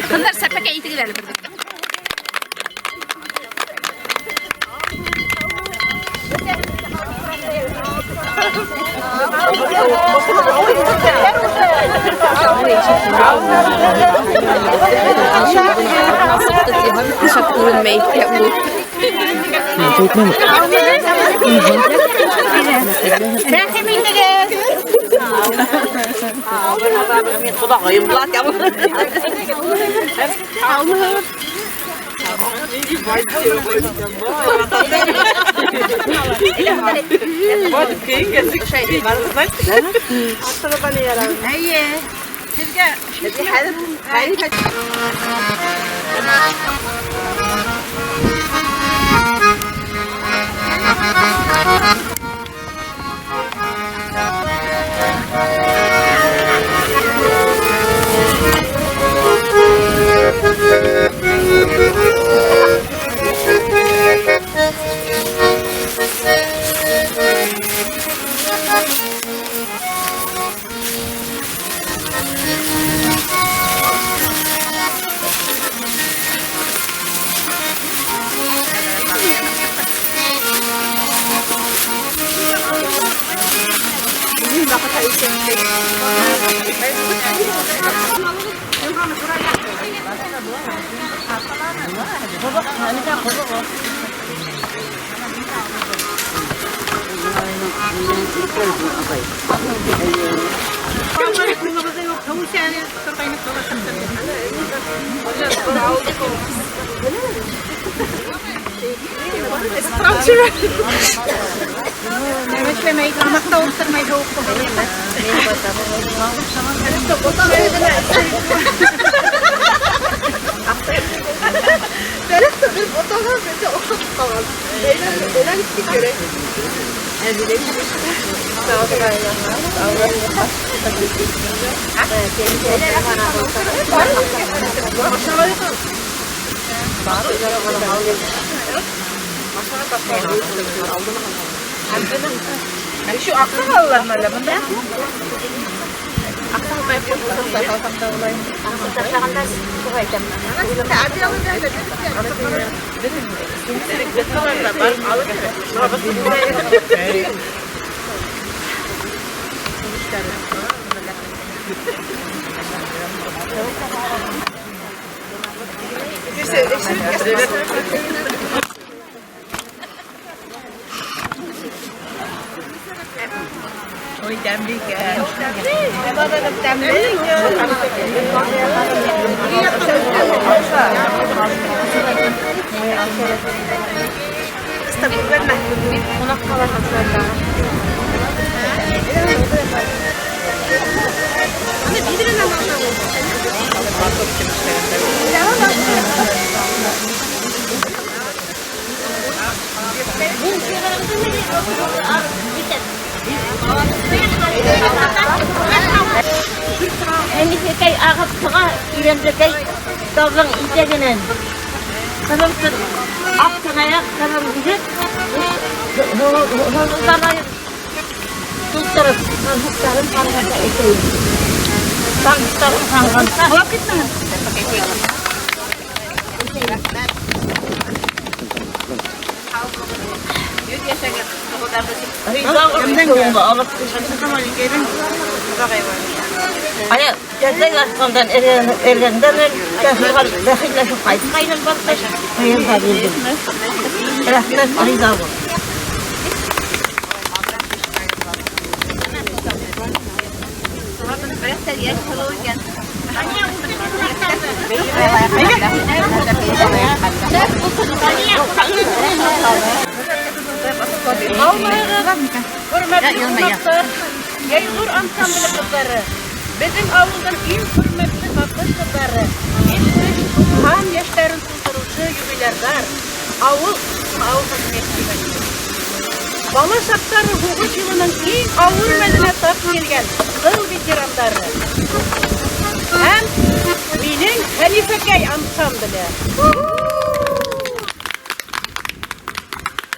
Ҡыҙҙар, сәпәкә итегеҙ әле берҙе. Күренмәй. Рәхим итегеҙ. Эйе. Һеҙгә Şu aksakallılar mı öyle bunda? Мин ҡунаҡҡа барған Әнисекәй ағып сыға Ирәндекәй тауҙың итәгенән. Ҡыҙыл аҡ тынаяҡ, ҡыҙыл егет һыуҙарҙа тултырып, таңһыҡтарын ҡанғанса эсәйем. Таңһыҡтарын ҡанғанса. Алып китмәһен. Алып Ая, тәҙәй асҡандан эргәндән бәхилләшеп ҡайтҡайным баҫҡас, ҡайырға булдым. Рәхмәт, риза бул. Хөрмәтле ҡунаҡтар, Йәйғор ансамбле ҡыҙҙары, беҙҙең ауылдың иң хөрмәтле ҡатын-ҡыҙҙары, 70-90 йәштәрен тултырыусы юбилярҙар, ауыл ауыл хакимиәте. Бала саҡтары һуғыш йылының иң ауыр мәленә тап килгән тыл ветерандары һәм минең Хәнифәкәй ансамбле.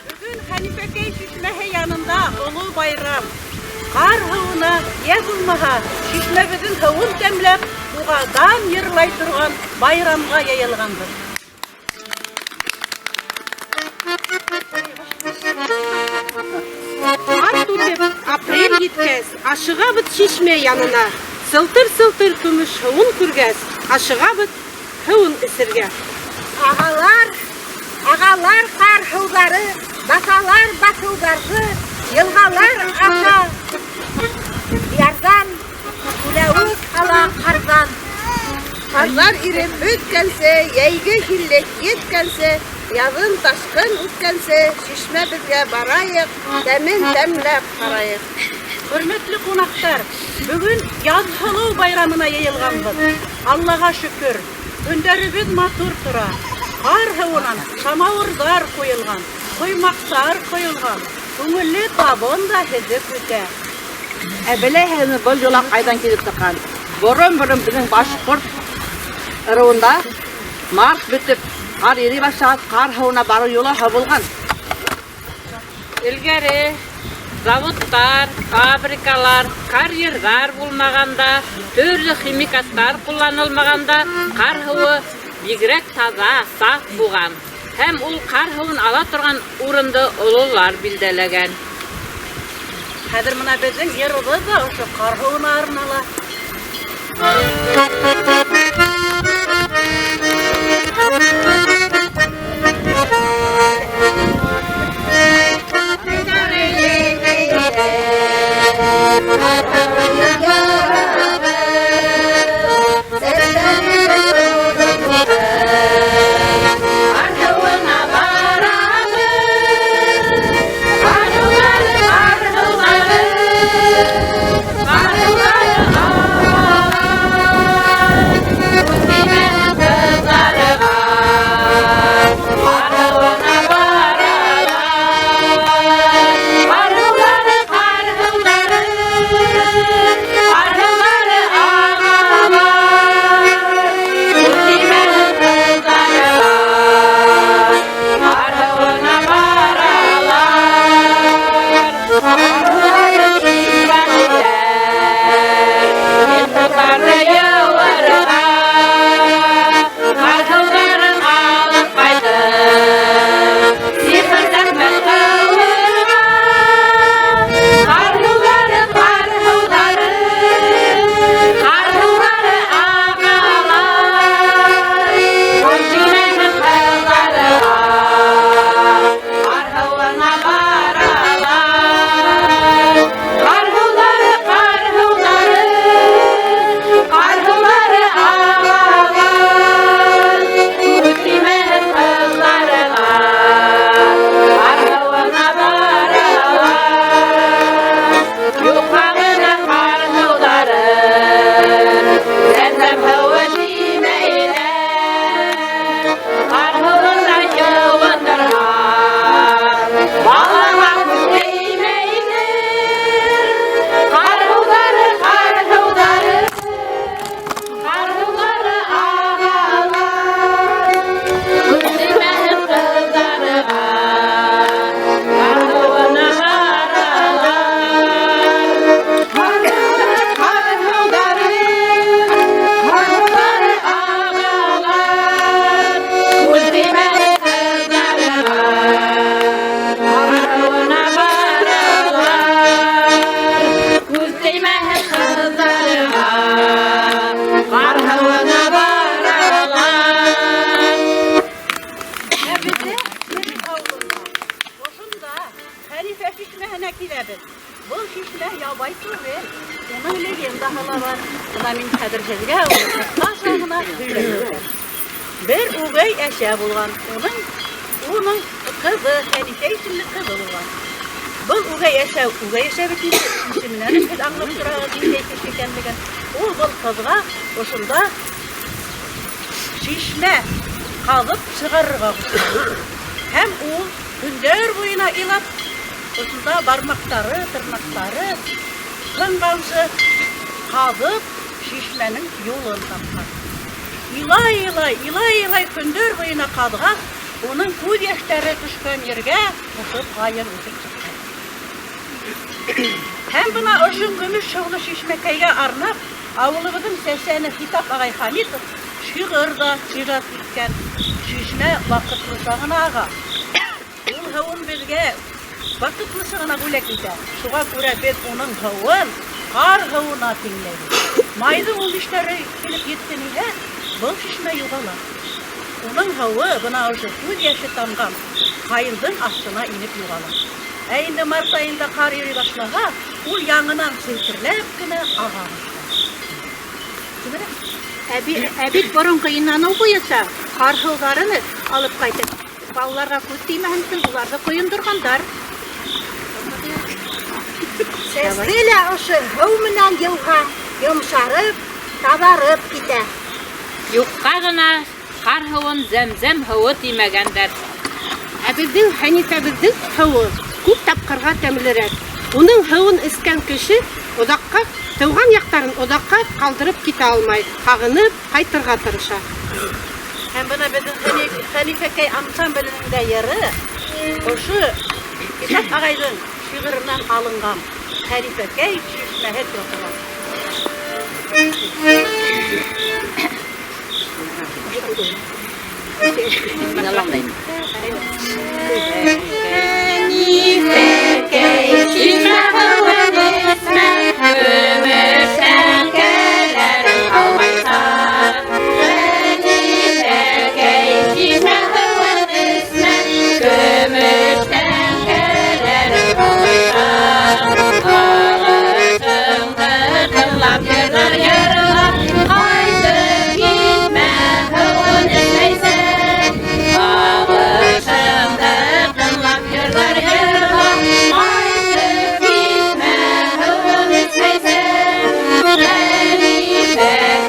Бөгөн Хәнифәкәй шишмәһе янында оло байрам. Ҡар һыуына, йә булмаһа, шишмәбеҙҙең һыуын тәмләп, уға дан йырлай торған байрамға йыйылғанбыҙ. Март үтеп, апрель еткәс, ашығабыҙ шишмә янына. Сылтыр-сылтыр көмөш һыуын күргәс, ашығабыҙ һыуын эсергә. Ағалар, ағалар ҡар һыуҙары, баҫалар баҫыуҙарҙы, йылғалар аша ярҙан, күләүек ала ҡарҙан. Ҡарҙар иреп бөткәнсе, йәйге һиллек еткәнсе, яҙын ташҡын үткәнсе, шишмәбеҙгә барайыҡ, тәмен тәмләп ҡарайыҡ. Хөрмәтле ҡунаҡтар, бөгөн Яҙһылыу байрамына йыйылғанбыҙ. Аллаға шөкөр, көндәребеҙ матур тора. Ҡар һыуынан самауырҙар ҡуйылған, ҡоймаҡтар ҡойолған, күңелле табын да һеҙҙе көтә. Ә беләһегеҙме, был йола ҡайҙан килеп сыҡҡан? Борон-борон беҙҙең башҡорт ырыуында март бөтөп, ҡар ирей башлағас, ҡар һыуына барыу йолаһы булған. Элгәре заводтар, фабрикалар, карьерҙар булмағанда, төрлө химикаттар ҡулланылмағанда ҡар һыуы бигерәк таҙа, саф булған. Һәм ул ҡар һыуын ала торған урынды ололар билдәләгән. Хәҙер бына беҙҙең йырыбыҙ ҙа ошо ҡар һыуына арнала. Хәҙер һеҙгә уны ҡыҫҡаса ғына һөйләп үтәм. Бер үгәй әсә булған, уның уның ҡыҙы Хәнифә исемле ҡыҙы булған. Был үгәй әсә, үгәй әсә бит инде, исеменән үк һеҙ аңлап тораһығыҙ ниндәй кеше икәнлеген. Ул был ҡыҙға ошонда шишмә ҡаҙып сығарырға ҡушҡан. Һәм ул көндәр буйына илап, ошонда бармаҡтары, тырнаҡтары һынғансы ҡаҙып шишмәнең юлын тапҡан. Илай-илай, илай-илай көндәр буйына ҡаҙғас, уның күҙ йәштәре төшкән ергә ошо ҡайын үҫеп сыҡҡан. Һәм бына ошо көмөш һыулы шишмәкәйгә арнап, ауылыбыҙҙың сәсәне Хитап ағай Хәмитов шиғыр ҙа ижад иткән. Шишмә ваҡытлыса ғына аға. Ул һыуын беҙгә ваҡытлыса ғына бүләк итә. Шуға күрә беҙ уның һыуын ҡар һыуына тиңләйбеҙ. Майҙың 15-тәре килеп етте ниһә, был шишмә юғала. Уның һыуы бына ошо күҙ йәше тамған ҡайындың аҫтына инеп юғала. Ә инде март айында ҡар ирей башлаһа, ул яңынан селтерләп кенә аға башлай. Ә бит боронғо инаныу буйынса ҡар һыуҙарын алып ҡайтып, балаларға күҙ теймәһен өсөн уларҙы ҡойондорғандар. Сәсте лә ошо һыу менән йыуһаң, йомшарып, таҙарып китә. Юҡҡа ғына ҡар һыуын зәм-зәм һыуы тимәгәндәр. Ә беҙҙең Хәнифәбеҙҙең һыуы күп тапҡырға тәмлерәк. Уның һыуын эскән кеше оҙаҡҡа, тыуған яҡтарын оҙаҡҡа ҡалдырып китә алмай, һағынып ҡайтырға тырыша. Һәм бына беҙҙең Хәнифәкәй ансамбленең дә йыры ошо Исхаҡ ағайҙың шиғырынан алынған Хәнифәкәй шишмәһе тип атала. Хәнифәкәй шишмә һыуын эсмә, көмөш тәңкәләрен алмайса. Хәнифәкәй шишмә һыуын эсмә, көмөш тәңкәләрен алмайса. Ағышыңды тыңлап йырлар йырлап, ҡайтып китмә һыуын эсмәйсә. Ағышыңды тыңлап йырлар йырлап, ҡайтып китмә һыуын эсмәйсә. Хәнифәкәй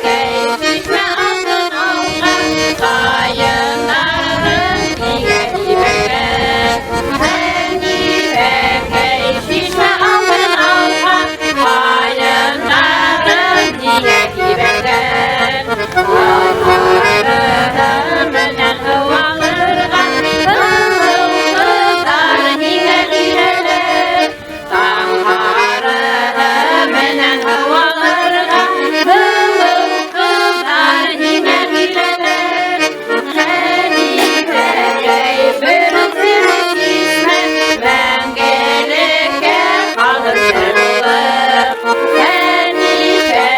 шишмә алтын алған, ҡайындарын нигә ибәргән? Хәнифәкәй шишмә алтын алған, ҡайындарын нигә ибәргән? Ағарыһы менән һыу алырға, һылыу ҡыҙҙар ниңә киләләр? Таң һарыһы менән һыу алырға, һылыу ҡыҙҙар ниңә киләләр? Хәнифәкәй бер үҙе шишмә, мәңгелеккә ҡалыр сер булып. Хәнифәкәй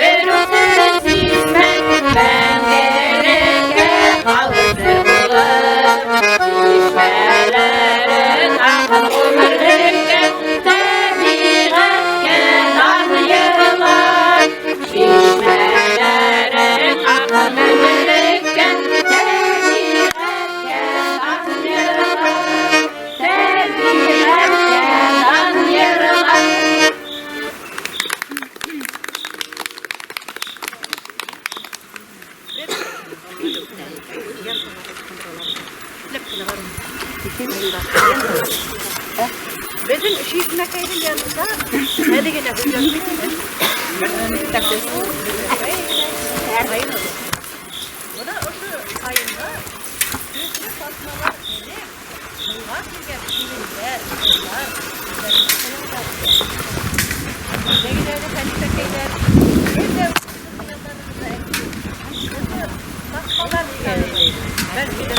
бер үҙе шишмә, мәңгелеккә ҡалыр сер булып. Шишмәләрең аҡһын ғүмерлеккә, тәбиғәткә дан йырлар. Шишмәләрең аҡһын ғүмерлеккә, тәбиғәткә дан йырлар. Тәбиғәткә дан йырлар. Беҙҙең шишмәкәйҙең янында әле генә һөйләшеп киттек. Бына ошо ҡайынға төҫлө таҫмалар элеп, һыуға килгән килендәр, ҡыҙҙар үҙҙәренең хыялдары итә. Әйҙәгеҙ әле, Хәнифәкәйҙәр, беҙ ҙә хыялдарыбыҙҙы әйтеп, ошо таҫмалар элеп, бәлки дә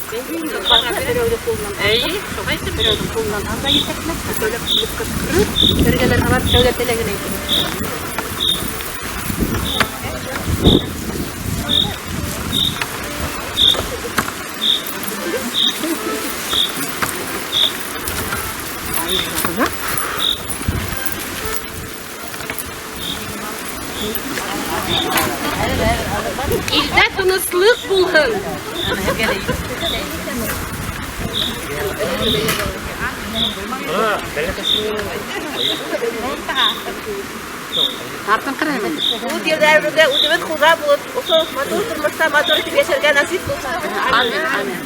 Әйе, шулай итеп. Берәүҙең ҡулынан анда етәкләп, икәүләп килеп ҡысҡырып, эргәләренә барып тәүҙә теләген әйтеп. Илдә тыныслыҡ булһын. Ул ерҙәребеҙгә үҙебеҙ хужа булып, ошо матур тормошта матур итеп йәшәргә насип булһын. Амин, амин.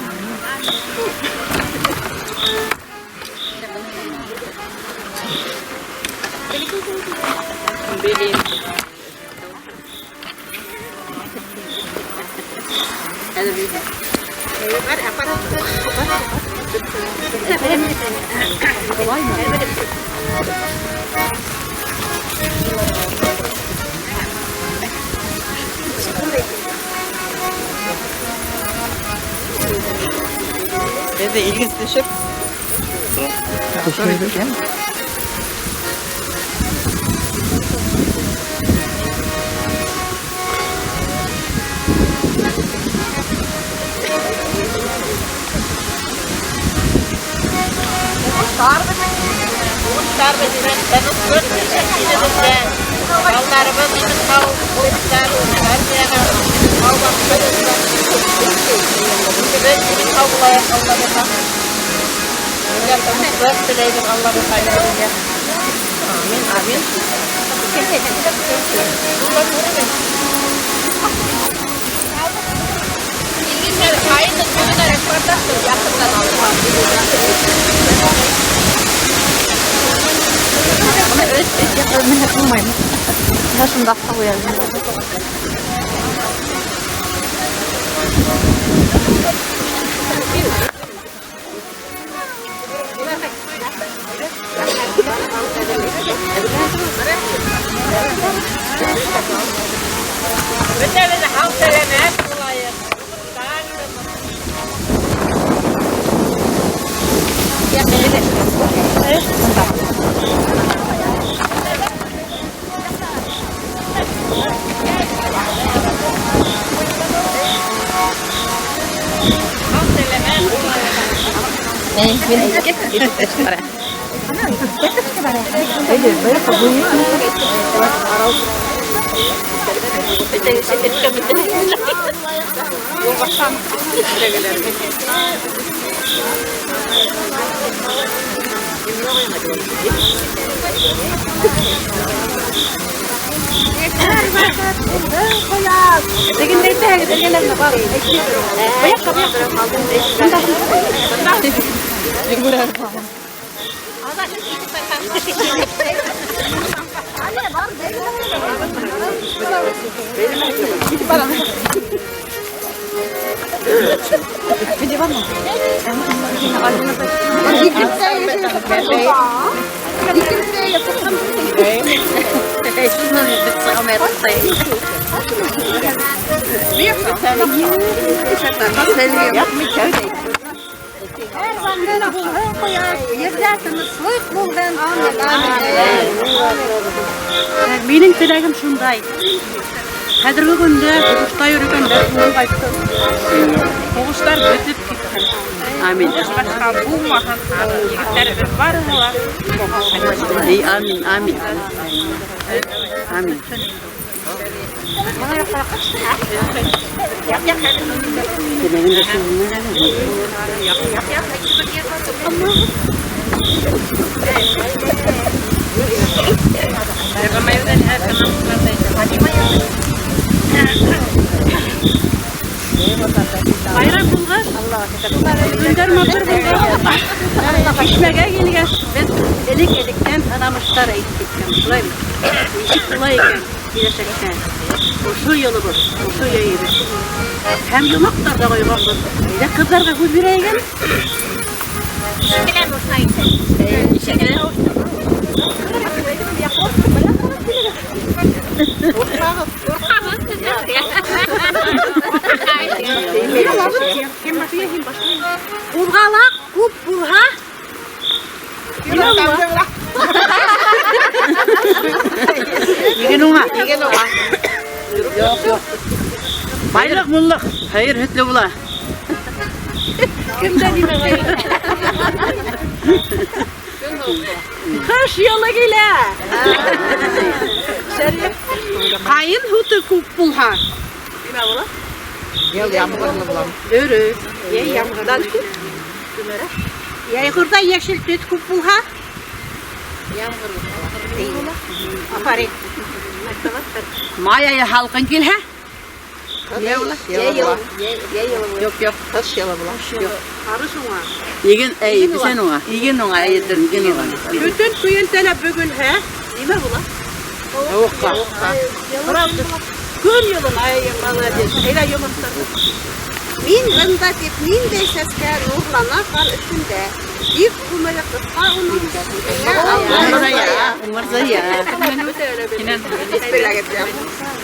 Белем. Беҙҙе Илгиз төшөп. Уңыштар беҙҙең тыныслыҡ илебеҙҙә. Балаларыбыҙ имен-һау булһындар, армияға һау барып Үҙебеҙ имен-һау булайыҡ, Алла бирһә. Һеҙгә тыныслыҡ теләйбеҙ, Алла бирһә, илебеҙгә. Амин, амин. Илгизәр, ҡайынды төбөнәрәк бар да, яҡындан алып. Быны өс яҡлы менеп булмай. Менә шунда ҡуям. Бөтәбеҙ һау-сәләмәт булайыҡ. Тегендә әйтәһегеҙ, эргәләренә бар. Быяҡҡа, быяҡҡа. Булһын ҡояш, ерҙә тыныслыҡ булһын. Минең теләгем шундай. Хәҙерге көндә һуғышта йөрөгәндәр күңел ҡайтһын. Һуғыштар бөтөп китһен. Амин. Башҡа булмаһын. Егеттәребеҙ барыһы ла. Ey, амин, амин. Амин. Байрам булғас, көндәр матур булғас, шишмәгә килгәс, беҙ элек-электән һынамыштар әйтеп киткән, шулаймы? Нисек була икән киләсәктә? Ошо йылыбыҙ, ошо йәйебеҙ. Һәм йомаҡтар ҙа ҡойғанбыҙ. Әйҙә ҡыҙҙарға һүҙ бирәйек әле. Ҡурҡабыҙ. Әлфиә, һин башлай. Ҡуҙғалаҡ күп булһа, Нимә була? Иген уңа. Иген уңа. Юҡ, юҡ. Байлыҡ, муллыҡ, хәйер һөтлө була. Кемдә нимә ғайыр? Ҡыш йылы килә. Шәриф. Ҡайын һуты күп булһа, Нимә була? Йыл ямғырлы була. Дөрөҫ. Йәй ямғырлы. Гөлнара. Йәйғорҙа йәшел төҫ күп булһа, Ямғырлы. Афарин. Май айы һалҡын килһә, Йә була? Юҡ, юҡ. Ҡыш йылы була. Юҡ. Арыш уңа. Иген, әй, бесән уңа. Иген уңа, әйетер, иген уңа. Бөтөн көйөнтәләп бөгөлһә, нимә була? Һыуыҡҡа. Көн йылын, ай, молодец. Әйҙә йомаҡтар. Мин бында тип ниндәй сәскә нурлана ҡар өҫтөндә. Тик күңеле ҡыҫҡа уның. Умырзая, умырзая.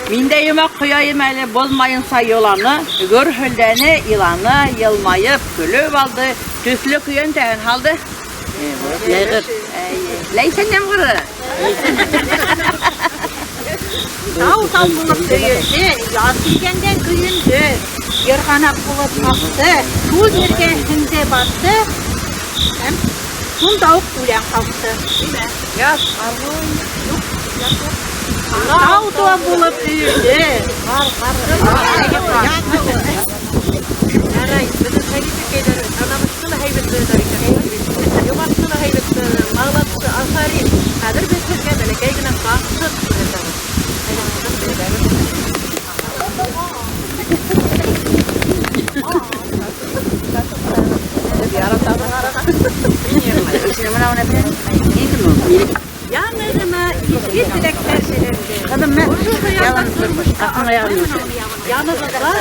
Миндә йомаҡ ҡояйым әле, боҙмайынса йоланы, гөрһөлдәне иланы, йылмайып, көлөп алды, төҫлө көйәнтәһен һалды. Йәйғыр. Ләйсән ямғыры. Тау-тау булып өйөлдө, яҙ килгәндә көйөндө, йырғанаҡ булып аҡты, шул ергә һеңде батты, һәм шунда уҡ үлән ҡалҡты. Яҙ. Тау-тау булып өйөлдө. Ярай, беҙҙең хәлифәкәйҙәр танамышты ла һәйбәт беләләр икән. Йомаҡты ла һәйбәт беләләр. Аңлатты, афарин. Хәҙер беҙ һеҙгә бәләкәй генә концерт күрһәтәбеҙ. Әйҙә, ҡыҙым, Яңы ғына изге теләктәр теләнде. Ҡыҙым, мә. Ошо хыялдан тормошҡа яныбыҙҙа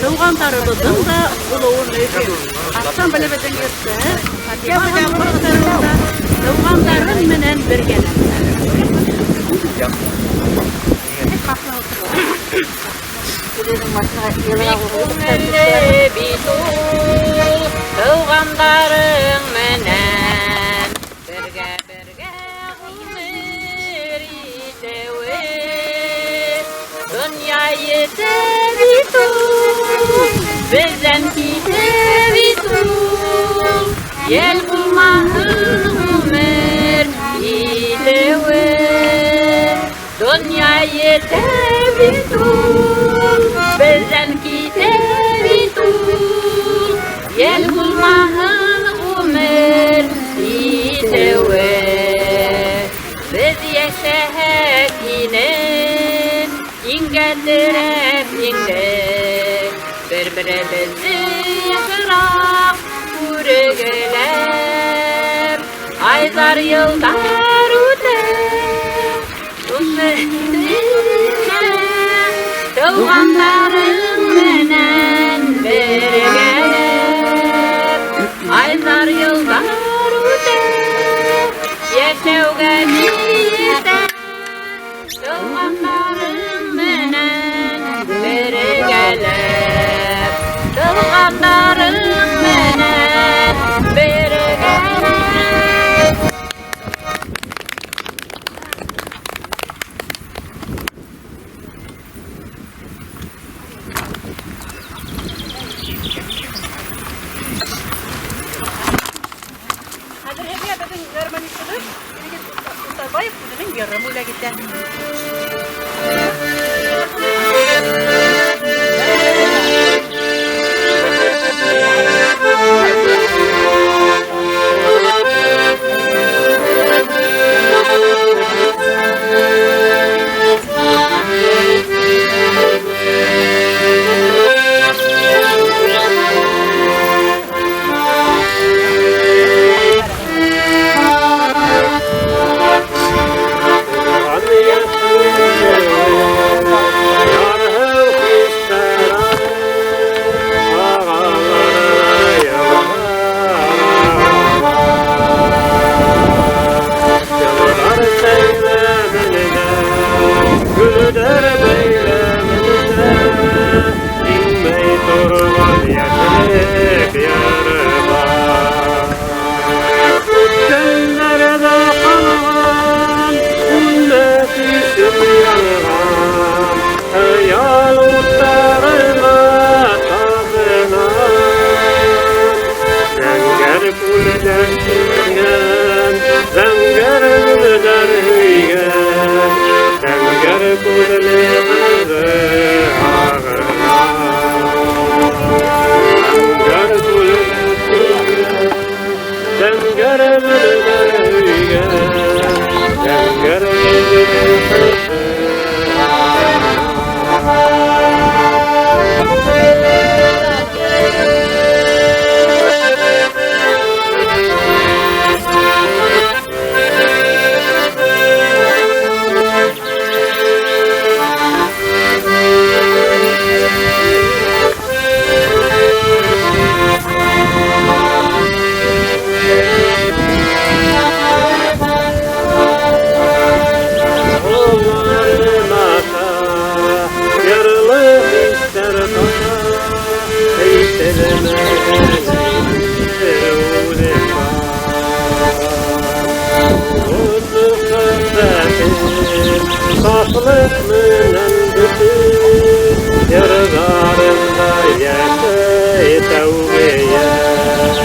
тыуғандарыбыҙҙың да булыуы мөһим. Ансамблебеҙҙең йырсыһы Фатима башҡарыуында тыуғандарым менән бергәләп. Бик күңелле бит ул, тыуғандарың менән бергә-бергә ғүмер итеүе. Донъя етә бит ул, беҙҙән китә бит ул, йәл булмаһын ғүмер итеүе. Донъя етә бит ул, беҙҙән китә бит ул, йәл булмаһын ғүмер итеүе. Беҙ йәшәһәк ине, иңгә терәп иңде, бер-беребеҙҙе йышыраҡ күргеләп. Айҙар, йылдар үтә, тыуғандарың менән бергәләп. Айҙар, йылдар үтә, йәшәүгә етә, тыуғандарың менән бергәләп. Тыуғандарың менән бергәләп. Хәҙер һеҙгә беҙҙең гармонисыбыҙ Илгиз Утарбаев үҙенең йырын бүләк итә. Anne Шатлыҡ менән бөтөн йырҙарында йәшәй тәүге йәш.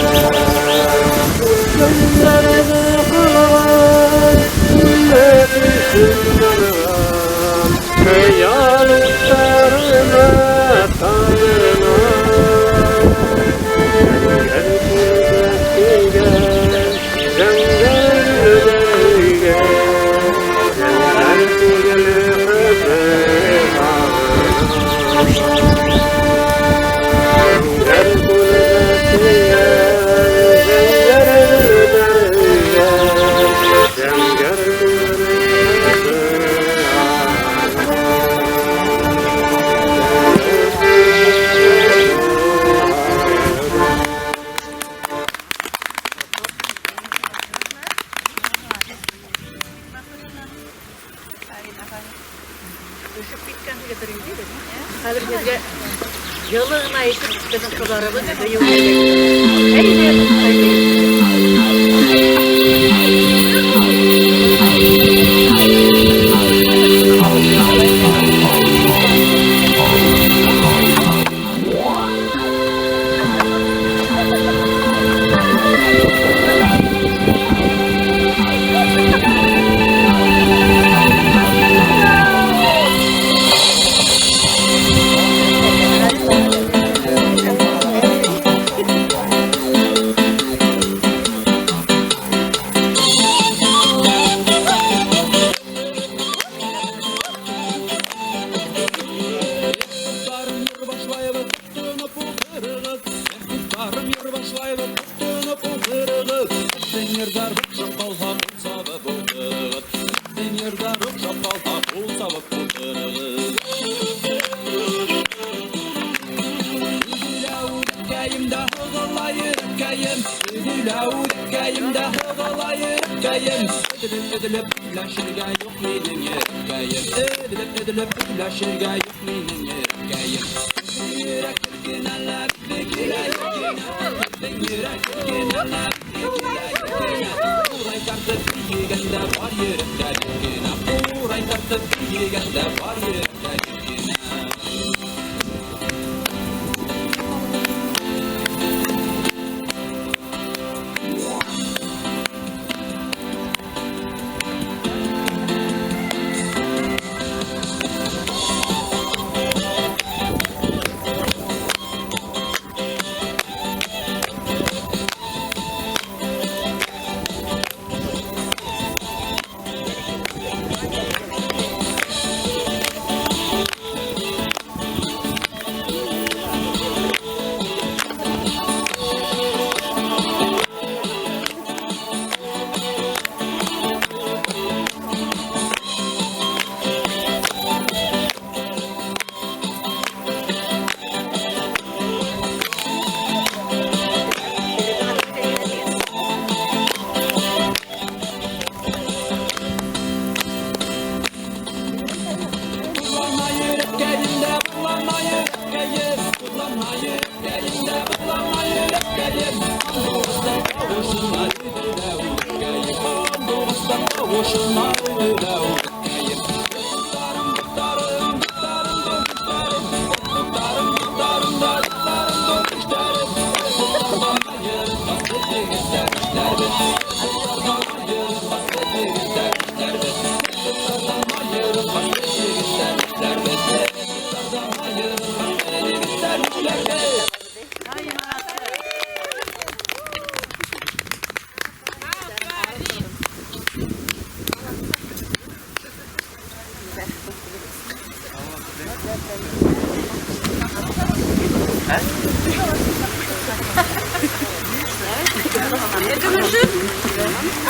Үткәндәрҙе ҡылған, үлем өсөн янған, хыял уттарына табынам. Зәңгәр күлдә кейгән, зәңгәр гөлдә һөйгән, зәңгәр күҙле ҡыҙҙы һағынам. Зәңгәр күлдә кейгән, зәңгәр гөлдә һөйгән, зәңгәр күҙле ҡыҙҙы һағынам. Өшөп киткәнһегеҙҙер инде. Хәҙер һеҙгә йылы ғына итеп беҙҙең ҡыҙҙарыбыҙ бейеү Әйҙә, әйҙә.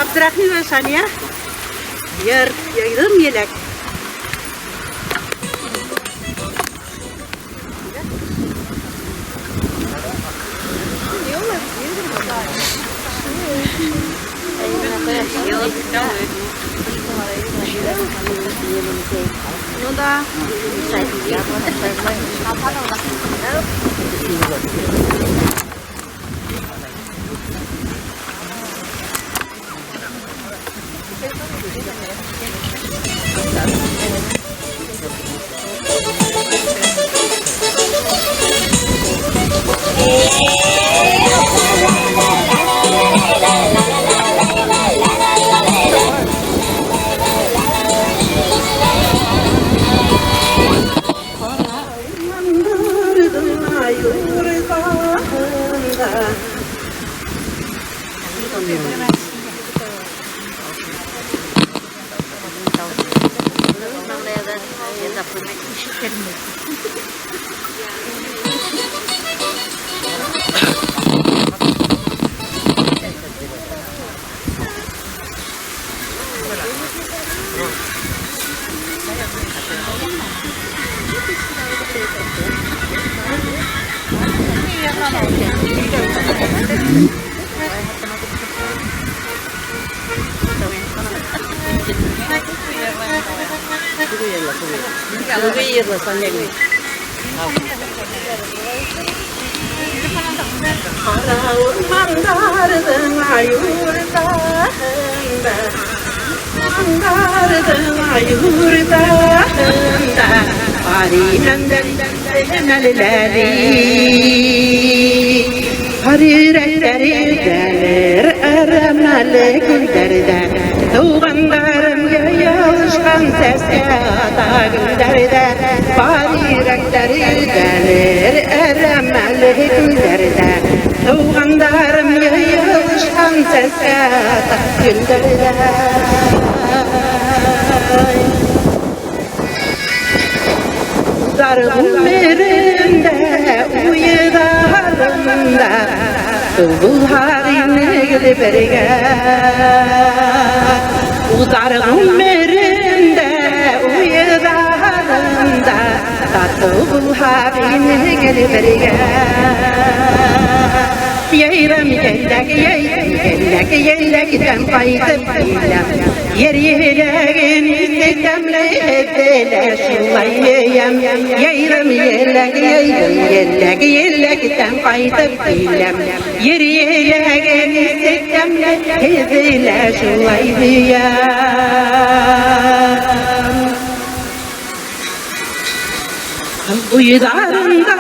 Абдрахмина Сания, йыр яйҙым еләк. Ну да. Ҡара урмандарҙың ай уртаһында, Урмандарҙың ай уртаһында, Ҡар имәндәр мәлләре. Ҡар өйрәктәр йөҙәлер әрәмәле күлдәрҙә, Туғандарым йыйылышҡан сәскә ата гөлдәрҙә. Ҡар өйрәктәр йөҙәлер әрәмәле күлдәрҙә, Туғандарым йыйылышҡан сәскә ата гөлдәрҙә. Узар ғүмеремдә уйҙарымда, Булһа инек бергә. Узар ғүмеремдә уйҙарымда, Татыу булһа инек бергә. Йәйрәм еләк, йәйрәм еләк, еләктән ҡайтып киләм. Ер еләген иҫе тәмле, һеҙҙе лә шулай һөйәм. Йәйрәм еләк, йәйрәм еләк, еләктән ҡайтып киләм. Ер еләген иҫе тәмле, һеҙҙе лә шулай һөйәм. Буйҙарында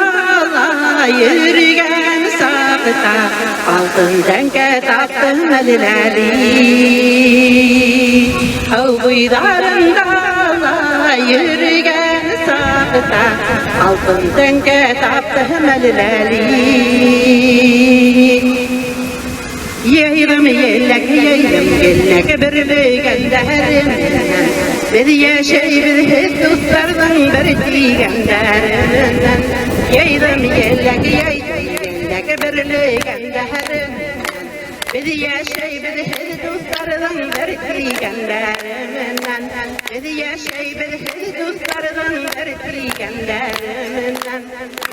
ла йөрөгән саҡта, Алтын тәңкә таптым әлләли. Һыу буйҙарында ла йөрөгән саҡта, Алтын тәңкә таптым әлләли. Йәйрәм еләк, йәйрәм еләк, бөрлөгәндәрем менән Беҙ йәшәйбеҙ һеҙ дуҫтарҙың бер тигәндәренән. Йәйрәм еләк, йәйрәм еләк, бөрлөгәндәрем менән Беҙ йәшәйбеҙ һеҙ дуҫтарҙың бер тигәндәренән. Беҙ йәшәйбеҙ һеҙ дуҫтарҙың бер тигәндәренән.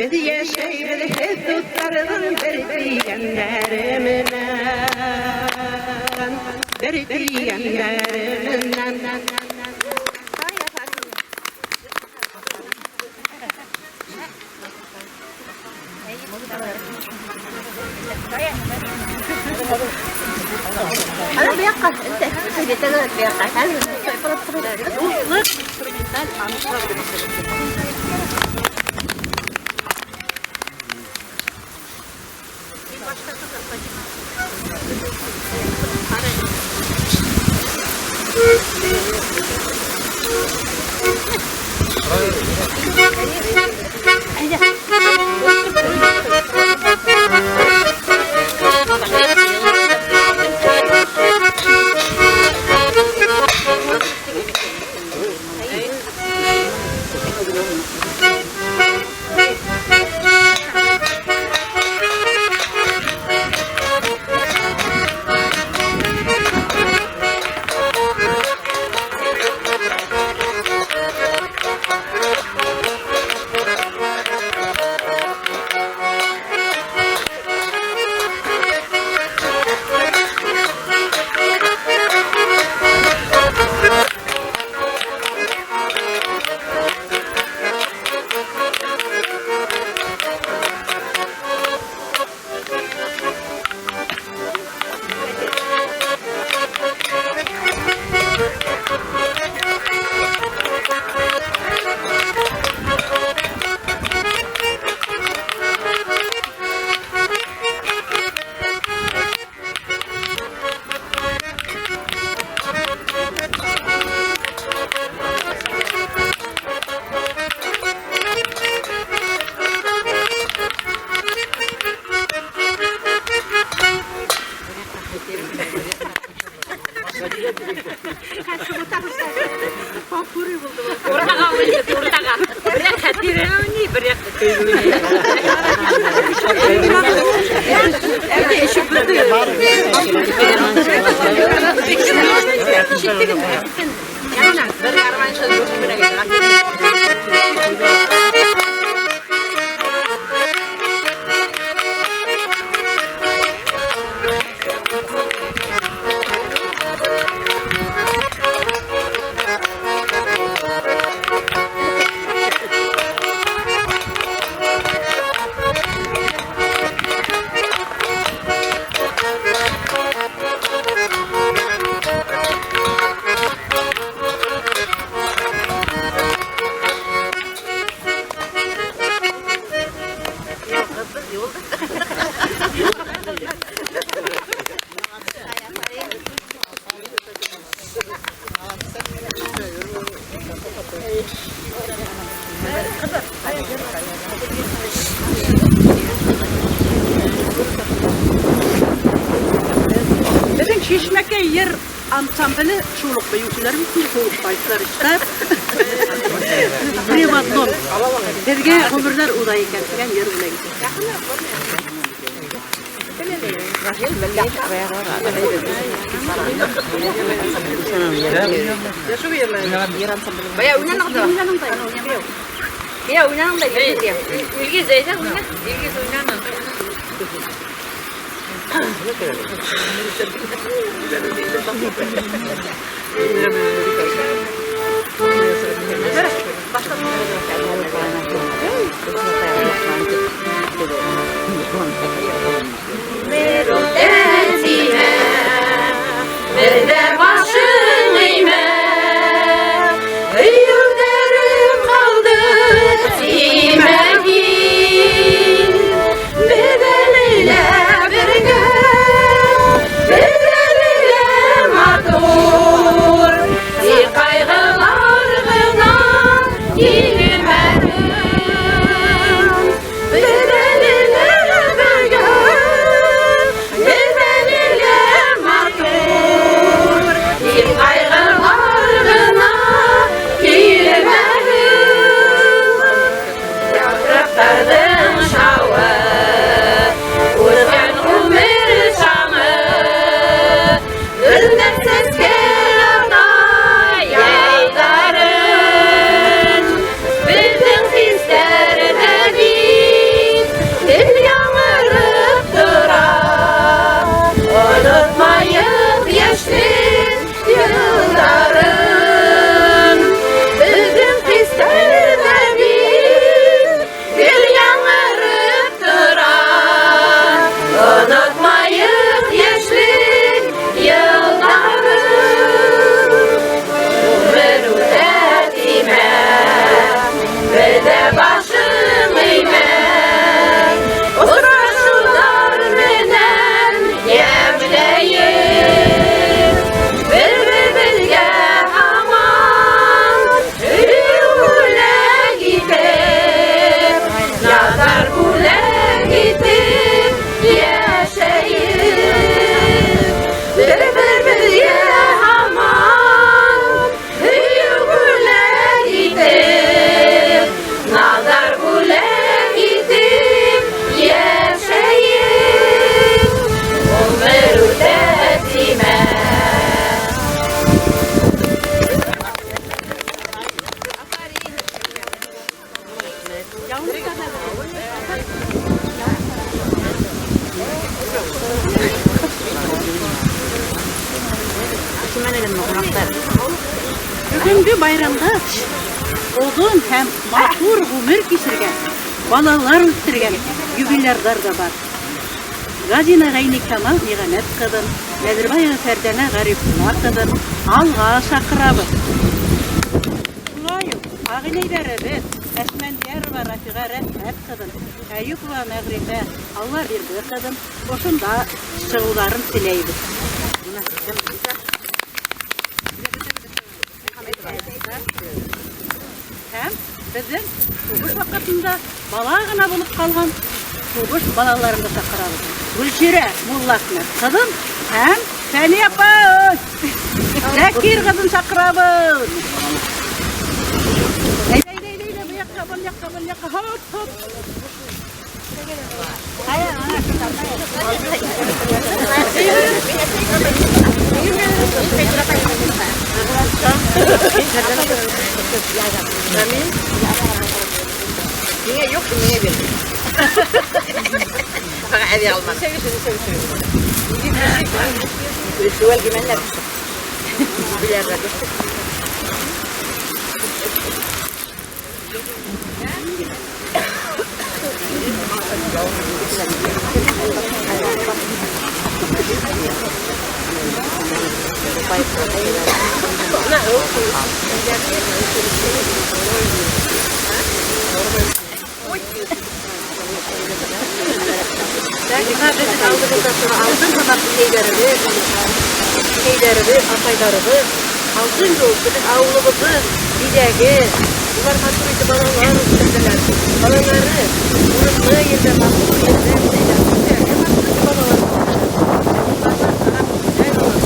Беҙ йәшәйбеҙ һеҙ дуҫтарҙың бер тигәндәренән. Бер тигәндәренән. Ана быяҡҡа, быяҡҡа. Дуҫлыҡ инструменталь ансамбле. Беҙҙең Шишмәкәй йыр ансамбле шул уҡ бейеүселәр бит инде, шул уҡ фольклористар. Приватном. Беҙгә ғүмерҙәр уҙа икән тигән йыр бүләк итә. Бая уйнанығыҙ ҙа. Бая уйнаның да. Илгиз, әйҙә уйна. Илгиз уйнаны. Беҙҙә башың эймә, һөйөүҙәрем ҡалды тимә һин. Беҙ әле лә бергә, беҙ әле лә матур, тик ҡайғылар ғына килмәһен. Беҙ әле лә бергә, беҙ әле лә матур, тик ҡайғылар ғына килмәһен. Япраҡтарҙың шауы, үткән ғүмер шамы, гөлдәр сәскә ата яйҙарын. Беҙҙең хистәрҙә бит гел яңырып тора, онотмайыҡ йәшлек йылдарын. Беҙҙең хистәрҙә бит гел яңырып тора, онотмайыҡ йәшлек йылдарын. Ғүмер үтә тимә, беҙҙә башың эймә, осрашыуҙар менән йәмләйек. Бер-беребеҙгә һаман һөйөү бүләк итеп, наҙар бүләк итеп йәшәйек. Бер-беребеҙгә һаман һөйөү бүләк итеп, наҙар бүләк итеп йәшәйек. Ғүмер үтә тимә. Бөгөнгө байрамда оҙон һәм матур ғүмер кисергән, балалар үҫтергән юбилярҙар ҙа бар. Газина Ғәйникамал Ниғәмәт ҡыҙын, Нәҙербаева Фәрҙәнә Ғарифулла ҡыҙын алға саҡырабыҙ. Шулай уҡ ағинәйҙәребеҙ Әсмәндиәрова Рафиға Рәфәт ҡыҙын, Әйүпова Мәғрифә Аллабирҙе ҡыҙын ошонда сығыуҙарын теләйбеҙ. Һәм беҙҙең һуғыш ваҡытында бала ғына булып ҡалған һуғыш балаларын да саҡырабыҙ. Гөлсирә Муллахмәт ҡыҙын һәм Фәниә апай Закир ҡыҙын саҡырабыҙ. Әйҙә, әйҙә, әйҙә, әйҙә, был яҡҡа. Яҡҡа, был яҡҡа, был яҡҡа, хоп, хоп. Миңә юҡ, миңә бир. Баға әҙи алманы. Ритуал гимәннәр. Биләргә төштөк. Беҙҙең алдыбыҙҙа тора алтын һымаҡ инәйҙәребеҙ, инәйҙәребеҙ, апайҙарыбыҙ. Алтын кеүек беҙҙең ауылыбыҙҙың биҙәге. Улар матур итеп балалар үҫтерҙеләр. Балалары урынлы ерҙә, матур ерҙә үҫәләр. Үҫәләр, матур итеп балалар үҫтерҙеләр. Уларҙан ҡарап үҫәләр улар.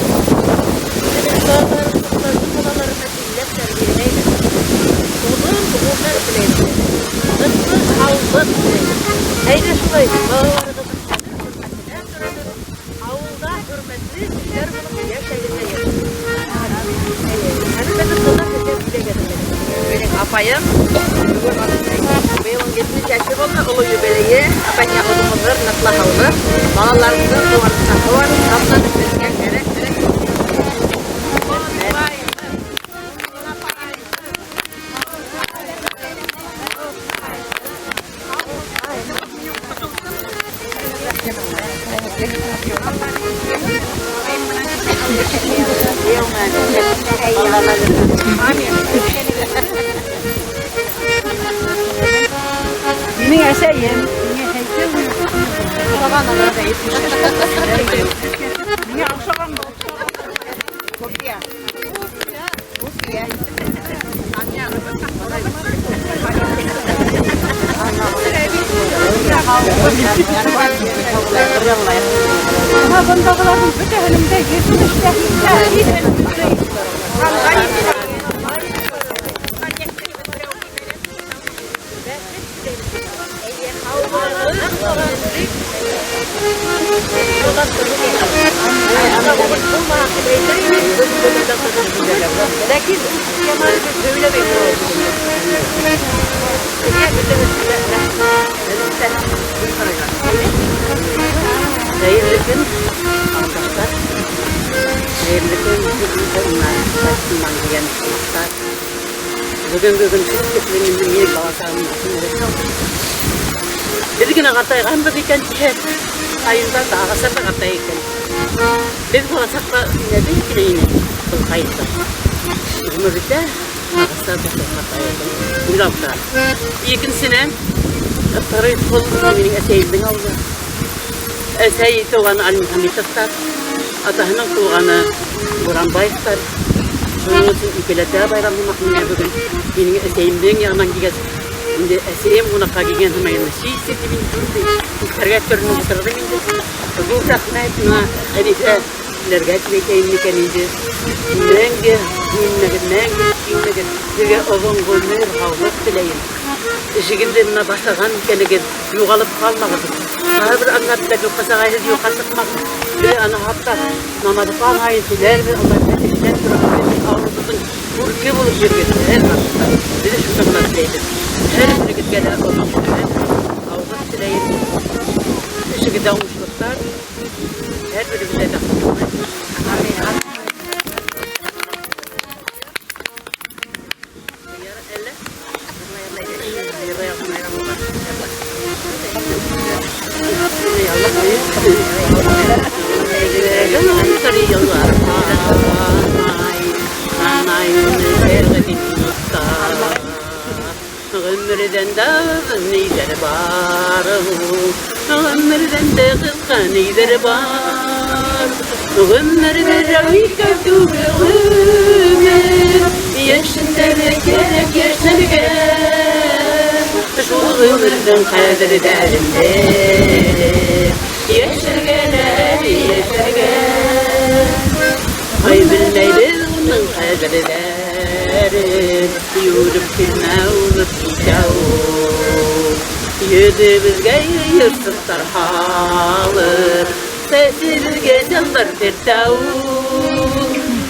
Беҙҙең балаларыбыҙҙы балаларына тиңләп тәрбиәләйбеҙ. Оҙон ғүмер теләйбеҙ. Ныҡлы һаулыҡ теләйбеҙ. Әйҙә шулай балаларығыҙҙың ҡәҙер-хөрмәтенә торабыҙ. Ауылда хөрмәтле кешеләр булып йәшәгеҙ. Әле беҙҙең ҡыҙҙар һеҙгә бүләк әҙерләгән. Минең апайым бөгөн уның быйыл 17 йәше булды, оло юбилейе. Апай, оҙон ғүмер, ныҡлы һаулыҡ, балаларыңдың ҡыуанысына ҡыуан, шатланып беҙгә кәрәк. Минең әсәйем, миңә һәйкәл Миңә оҡшаған был. Бына бындағыларҙың бөтәһенең дә йөҙөн эшләһендә. Ләкин ул теманы беҙ һөйләмәй торабыҙ. Хәйерле көн, ауылдаштар. Хәйерле көн, Бына тигән ҡунаҡтар. Бөгөнгө көн шул тиклем инде минең бала сағым. Беҙ генә ҡартайғанбыҙ икән тиһәк, ҡайындар да, ағастар ҙа ҡартай икән. Беҙ бала саҡта нәбей кенә ине был ҡайындар. Ғүмер бөтә, ағастар ҙа шул ҡартай икән. Уйлап торам. Икенсенән, Второй пол минең әсәйемдең ауылы. Әсәй тыуғаны Альмухаметовтар, атаһының тыуғаны Буранбаевтар. Шуның өсөн икеләтә байрам һымаҡ миңә бөгөн. Минең әсәйемдең яғынан килгәс, инде әсәйем ҡунаҡҡа килгән һымай систе тип инде шундай күптәргә төрөнөп ултырҙым инде. Ҙур рәхмәт мына Хәнифә һеҙгә тип әйтәйем микән инде. Мәңге һүнмәгеҙ, мәңге шиңмәгеҙ. Һеҙгә оҙон ғүмер, һаулыҡ теләйем. Эшегеҙҙе мына башлаған икәнегеҙ, юғалып ҡалмағыҙ. Барыбер аңлап та юҡҡа сығайһыҙ, юҡҡа сыҡмағыҙ. Беҙ аны хатта намаҙ уҡыған һайын һөйләрбеҙ, Алла эшләп тороғоҙ, беҙҙең ауылыбыҙҙың күрке булып йөрөгөҙ һәр ваҡытта. Беҙ шуны ғына теләйбеҙ. Һәр берегеҙгә лә оҙон ғүмер, һаулыҡ теләйем. Эшегеҙҙә уңышлыҡтар, һәр берегеҙгә бәхет. Ғүмерҙән дә ниҙәр бар, ғүмерҙән дә ҡыҫҡа ниҙәр бар. Ғүмерҙә икәү түгел ғүмер, йәшендә лә кәрәк йәшәргә. Шул ғүмерҙең ҡәҙерҙәрен белеп, йәшәргә лә әле йәшәргә. Ай, белмәйбеҙ уның ҡәҙерҙәрен. Йүреп килмә уҙып китә ул. Йөҙөбөҙгә йыйырсыҡтар һалып, Сәсебеҙгә салбар тертә ул.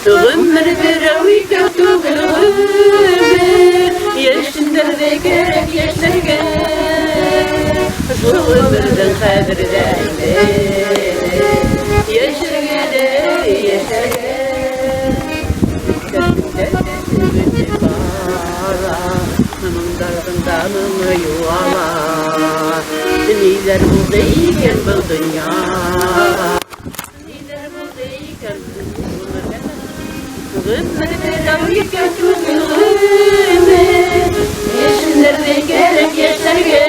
Ғүмер берәү икәү түгел ғүмер, Йәшендәрҙәй кәрәк йәшнәргә. Шул ғүмерҙең ҡәҙерҙәрен белеп, Йәшәргә лә йәшәргә. Бөтә бара, Моңдарҙың да моңо юғала. Ниҙәр булды икән был донъяла? Ниҙәр булды икән ғүмерҙә? Ғүмер берәү икәү түгел ғүмер, Йәшендәрҙәй кәрәк йәшәргә.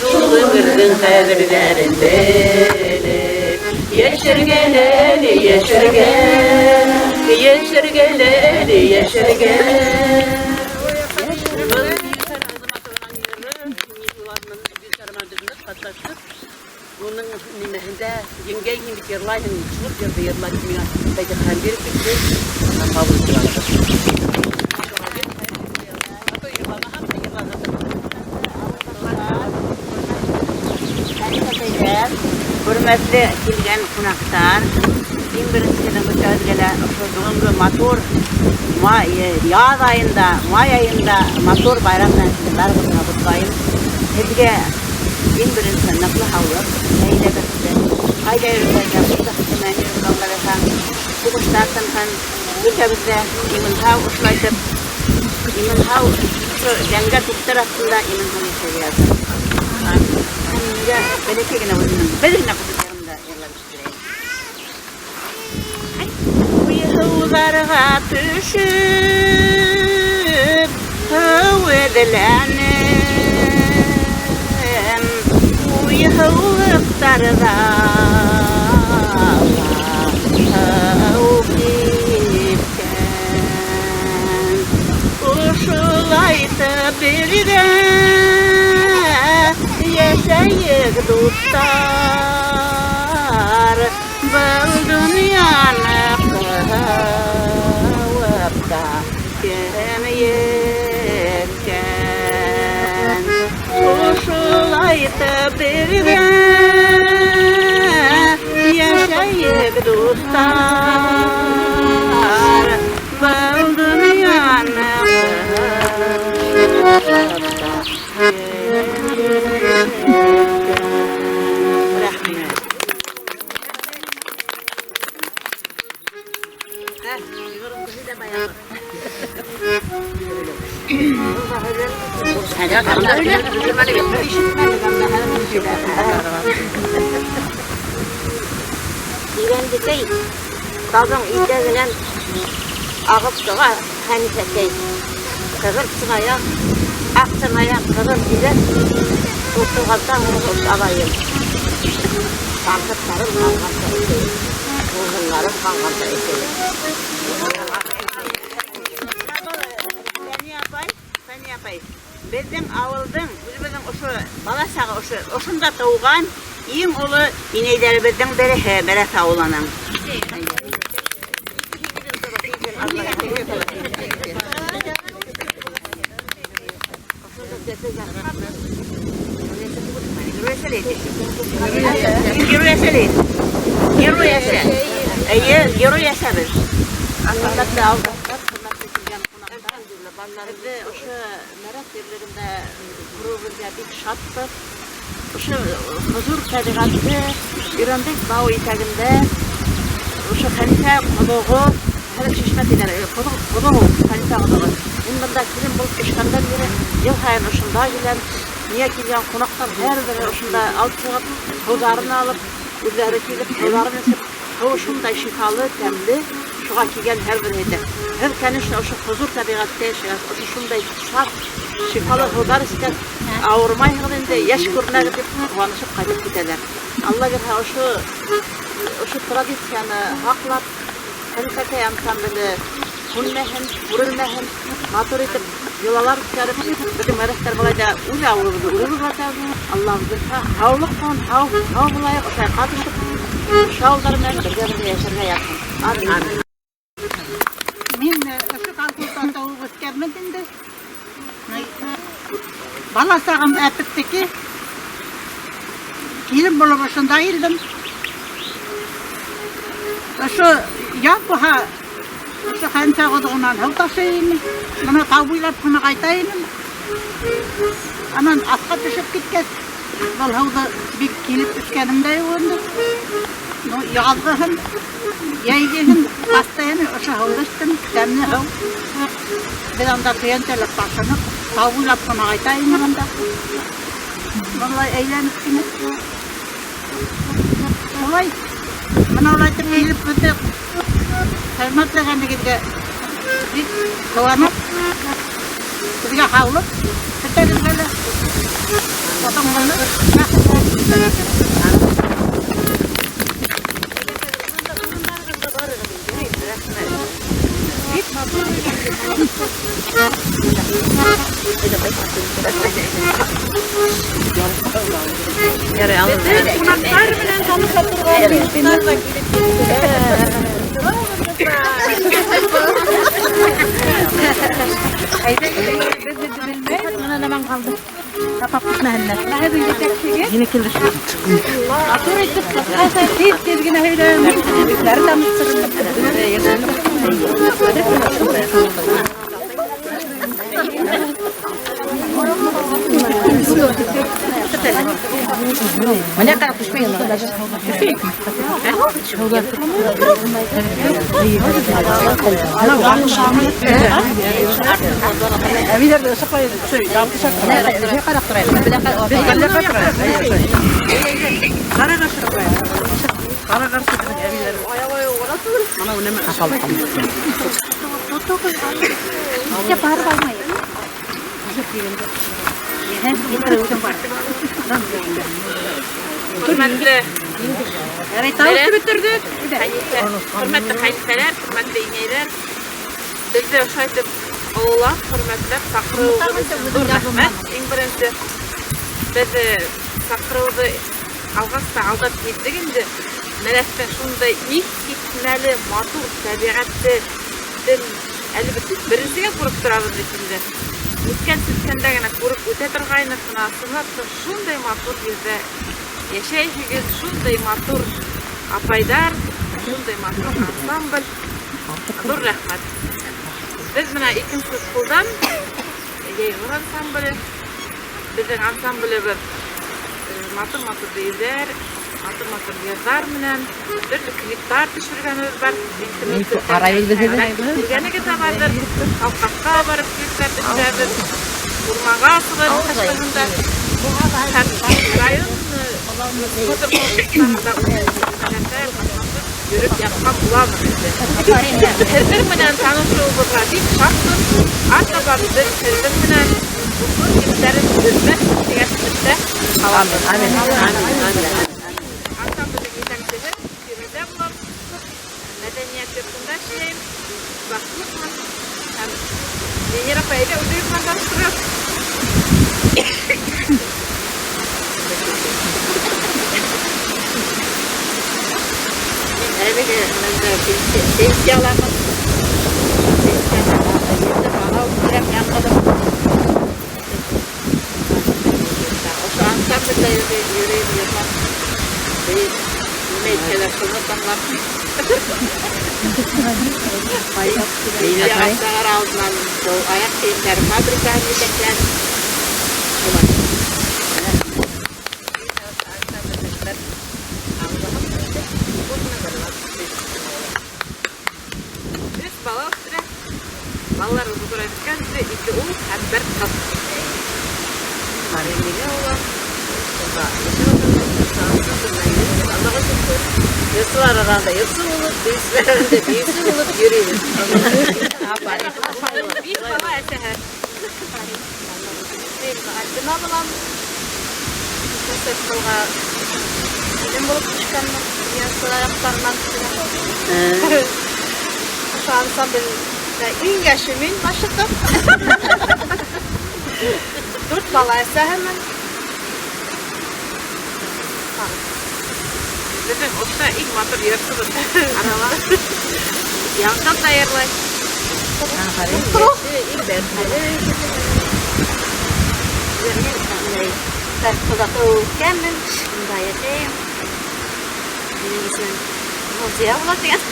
Шул ғүмерҙең ҡәҙерҙәрен белеп, Йәшәргә лә әле йәшәргә, Йәшәргә лә әле йәшәргә. Был Дилфәр Азаматованың йыры, Мин беҙ ныҡ ҡатнаштыҡ. Уның нимәһендә еңгәй һин бит йырлайһың, шул йырҙы йырла тип миңә фатихаһын биреп китте. Һәм ҡабул итеп алдыҡ. Шуға йырламаһам да йырларға Хәнифәкәйҙәр, хөрмәтле килгән ҡунаҡтар, иң беренсенән бөтәгеҙгә лә ошо бөгөнгө матур май, яҙ айында, май айында матур байрам менән һеҙҙе барығыҙҙы ла ҡотлайым. Һеҙгә иң беренсе ныҡлы һаулыҡ, ғаилә бәхете, ҡайҙа йөрөһәгеҙ ҙә, шул бәхете менән йөрөгөҙ, Алла бирһә, һуғыштар тынһын, бөтәбеҙ ҙә имен-һау ошолайтып, имен-һау ошо зәңгәр күктәр аҫтында имен-һау йәшәргә яҙһын. Һәм миңә бәләкәй генә үҙемдең бер генә куплет йырымды йырлап ишеттерәйем. Уй һыуҙарға төшөп, һыу эҙләнем. Уй һыулыҡтарҙа һыу кипкән. Ошолайтып бергә йәшәйек, дуҫтар. Был донъяны ҡыуып та кем еткән? Ошолайтып бергә йәшәйек, дуҫтар. Был донъяны ҡыуып та кем еткән? Рәхмәт. Ирәндекәй тауҙың итәгенән ағып сыға Хәнифәкәй. Ҡыҙыл сынаяҡ, аҡ сынаяҡ, ҡыҙыл еләк, тултырғанса һурып алайым. Тамсыҡтарым ҡанғанса эсәйем. Һыуһындарым ҡанғанса эсәйем. Фәниә апай, Фәниә апай, беҙҙең ауылдың, үҙебеҙҙең ошо бала сағы ошо ошонда тыуған иң оло инәйҙәребеҙҙең береһе Бәрәҫ ауылының. Герой әсә. Герой әсә. Эйе, герой әсәбеҙ. Хөрмәтле ауылдаштар, хөрмәтле килгән ҡунаҡтар. Беҙҙе ошо Мәрәҫ ерлегендә күреүебеҙгә бик шатбыҙ. Ошо хозур тәбиғәтте Ирәндек тау итәгендә ошо Хәнифә ҡоҙоғо, хәҙер шишмә тиҙәр, ҡоҙоҡ, ҡоҙоҡ ул, Хәнифә ҡоҙоғо. Мин бында килен булып төшкәндән бире йыл һайын ошонда киләм. Миңә килгән ҡунаҡтар һәр бере ошонда алып сығып, һыуҙарын алып, үҙҙәре килеп, һыуҙарын эсеп, һыуы шундай шифалы, тәмле, шуға килгән һәр береһе әйтә. Һеҙ, конечно, ошо хозур тәбиғәттә йәшәгәс, ошо шундай саф, шифалы һыуҙар эскәс, ауырымайһығыҙ инде, йәш күренәгеҙ тип ҡыуанышып ҡайтып китәләр. Алла бирһә, ошо традицияны һаҡлап, Хәнифәкәй ансамбле һүнмәһен, һүрелмәһен, матур итеп йолалар үткәреп, беҙҙең мәрәҫтәр былай ҙа үҙ ауылыбыҙҙы үҙебеҙ ватабыҙ. Алла бирһә, һаулыҡ ҡалһын, һау булайыҡ, ошолай ҡатышып, ошо ауылдар менән бергә-бергә йәшәргә яҙһын. Амин. Мин Колхозда тыуып үҫкәнмен инде. Бала сағым Әпектеке. Килен булып ошонда килдем. Ошо яҙ булһа, ошо Хәнисә ҡоҙоғонан һыу ташый инем. Бына тау буйлап ҡына ҡайта инем. Анан аҫҡа төшөп киткәс, был һыуҙы бик килеп эскәнем дә юҡ инде. Ну, яҙғыһын, йәйгеһен, постоянно ошо һыуҙы эстем, тәмле һыу. Беҙ анда көйәнтәләп ташыныҡ, тау буйлап ҡына ҡайта инек анда. Былай әйләнеп кенә. Шулай, бына улай итеп килеп беҙҙе хөрмәтләгәнегеҙгә бик ҡыуанып, беҙгә һаулыҡ бөтәгеҙгә лә. Оҙон ғүмер, бәхет. Беҙҙе ҡунаҡтар менән таныша торған минуттар ҙа килеп етте. Бына нәмәң ҡалды. Тапап китмәһеннәр. Беҙҙең етәксегеҙ Һине килде. матур итеп ҡыҫҡаса тиҙ-тиҙ генә һөйләп, үҙҙәре таныштырып. Менә ҡарап төшмәй. Хөрмәтле Тауышты бөтөрҙөк. Хәнифә, хөрмәтле хәнифәләр, хөрмәтле инәйләр, беҙҙе ошолай итеп ололап, хөрмәтләп саҡырыуығыҙ өсөн ҙур рәхмәт. Иң беренсе беҙ саҡырыуҙы алғас та алдап киттек инде. Мәләфтең шундай иҫ китмәле матур тәбиғәтте әле беҙ беренсегә күреп торабыҙ бит инде. Үткән сүткәндә генә күреп үтә торғайныҡ, бына ысынлап та шундай матур ерҙә йәшәйһегеҙ, шундай матур апайҙар, шундай матур ансамбль. Ҙур рәхмәт. Беҙ бына икенсе ҡулдан Йәйғор ансамбле. Беҙҙең ансамблебеҙ матур-матур бейеүҙәр, матур-матур йырҙар менән төрлө клиптар төшөргәнебеҙ бар. Күргәнегеҙ ҙә барҙыр. Ҡалҡаҡҡа барып клиптар төшөрәбеҙ. Урманға сығып ҡыштырғанда. Һәм район фотоконкурстарында ҡатнашып йөрөп ятҡан булабыҙ инде. Һеҙҙең менән танышыуыбыҙға бик шатбыҙ. Артабан беҙ һеҙҙең менән дуҫлыҡ ептәрен өҙмәҫ тигән өмөттә ҡалабыҙ. Ансамблдең етәксеһе Фирүзә булам. Мәҙәниәт йортонда эшләйем. Башлыҡмын. Һәм Венера апай, әйҙә үҙегеҙ менән таныштырығыҙ. Мин әлеге менә пенсия аламын. Пенсияға ете бала үҫтерәм яңғыҙым. Ошо ансамблдә йөрөйөм, йырлап. Нимә әйтһәләр, шуны тыңлап. Пенсияға сығыр алдынан шул аяҡ кейемдәре фабрикаһын етәкләнем. Шулай. Өс бала үҫтерә. Балаларыбыҙ ҙурайып бөткән инде, ике ул һәм бер ҡыҙ. Йырсылар араһында йырсы булып, бейеүселәр араһында бейеүсе булып йөрөйбөҙ. Биш бала әсәһе. Мин Альбина булам. Концертҡа килен булып төшкәнмен. Йырсылар яҡтарынан төшкән. Ошо ансамблдә иң йәше мин башлыҡ. Дүрт бала әсәһемен. Беҙҙең ошо иң матур йырсыбыҙ арала. Яңғыҙ ҙа йырлай. Сарсҡоҙа тыуып үҫкәнмен, унда йәшәйем. Минең исемем Нурзия була тигән.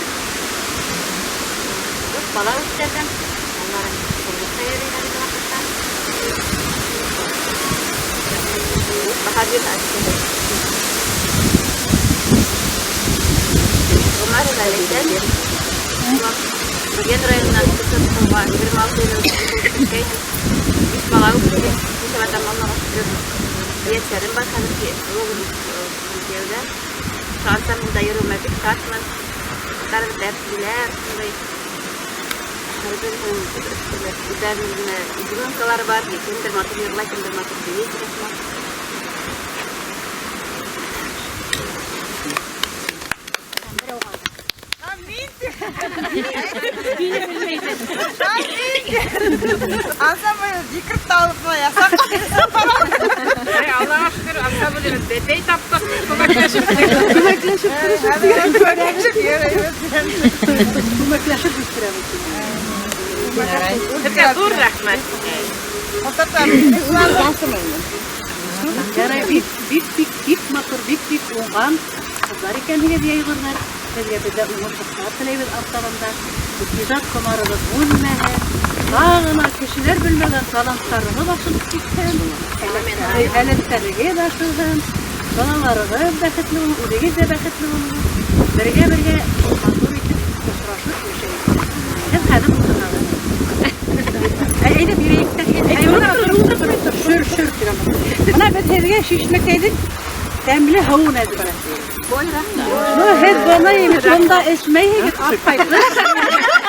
Дүрт бала үҫтерҙем. Балаларым тормошта йөрөй хәҙерге ваҡытта. Баһадир Ғүмәрова Ләйсән. Бөгөн районынан Көсөртауға 26 йыл элек киткәйнем. Биш бала үҫтерҙем. Нисәмәтәм, Аллаға шөкөр. Ейәнсәрем бар хәҙер, оло кейәүҙә. Ансамблда йөрөүемә бик шатмын. Ҡыҙҙарыбыҙ дәртлеләр, шундай һәр береһенең үҙҙәренең генә изюминкалары бар. Кемдер матур йырлай, кемдер матур бейей тигән һымаҡ. Ансамбль декретта алып ясап. Аллаға шөкөр, ансамблебеҙ бәпәй таптыҡ, күмәкләшеп. Күмәкләшеп тырышып. Күмәкләшеп йөрөйбөҙ. Күмәкләшеп үҫтерәбеҙ. Һеҙгә ҙур рәхмәт. Ярай, бик бик бик бик матур, бик бик уңған ҡыҙҙар икәнһегеҙ, йәйғорҙар. Һеҙгә беҙ ҙә уңышлыҡтар теләйбеҙ артабан да. Ижад ҡомарығыҙ үлмәһен. Тағы ла кешеләр белмәгән таланттарығыҙ асылып китһен. Һәләттәрегеҙ асылһын. Балаларығыҙ бәхетле булһын, үҙегеҙ ҙә бәхетле булығыҙ. Бергә-бергә матур итеп осрашып йәшәйек. Һеҙ хәҙер ултырағыҙ. Әйҙә бирәйек тә. Ултыр, шөр, шөр тигән. Бына беҙ һеҙгә шишмәкәйҙең тәмле һыуын әҙерләп. Ну, һеҙ быны бында эсмәйһегеҙ, алып ҡайтып.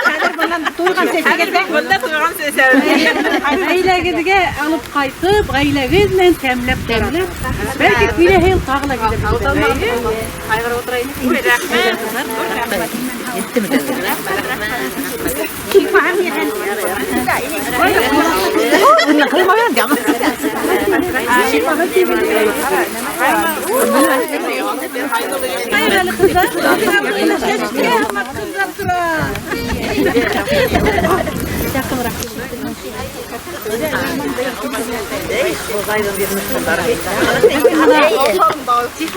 Хәҙер бынан туйған сәсәгеҙ. Бында туйған сәсәбеҙ. Ғаиләгеҙгә алып ҡайтып, ғаиләгеҙ менән тәмләп тәмләп. Бәлки киләһе йыл тағы ла килеп. Ҡайғырып ултыра инек. Рәхмәт. Рәхмәт. Ҡайҙа әле ҡыҙҙар? Ҡыҙҙар тора. Яҡыныраҡ.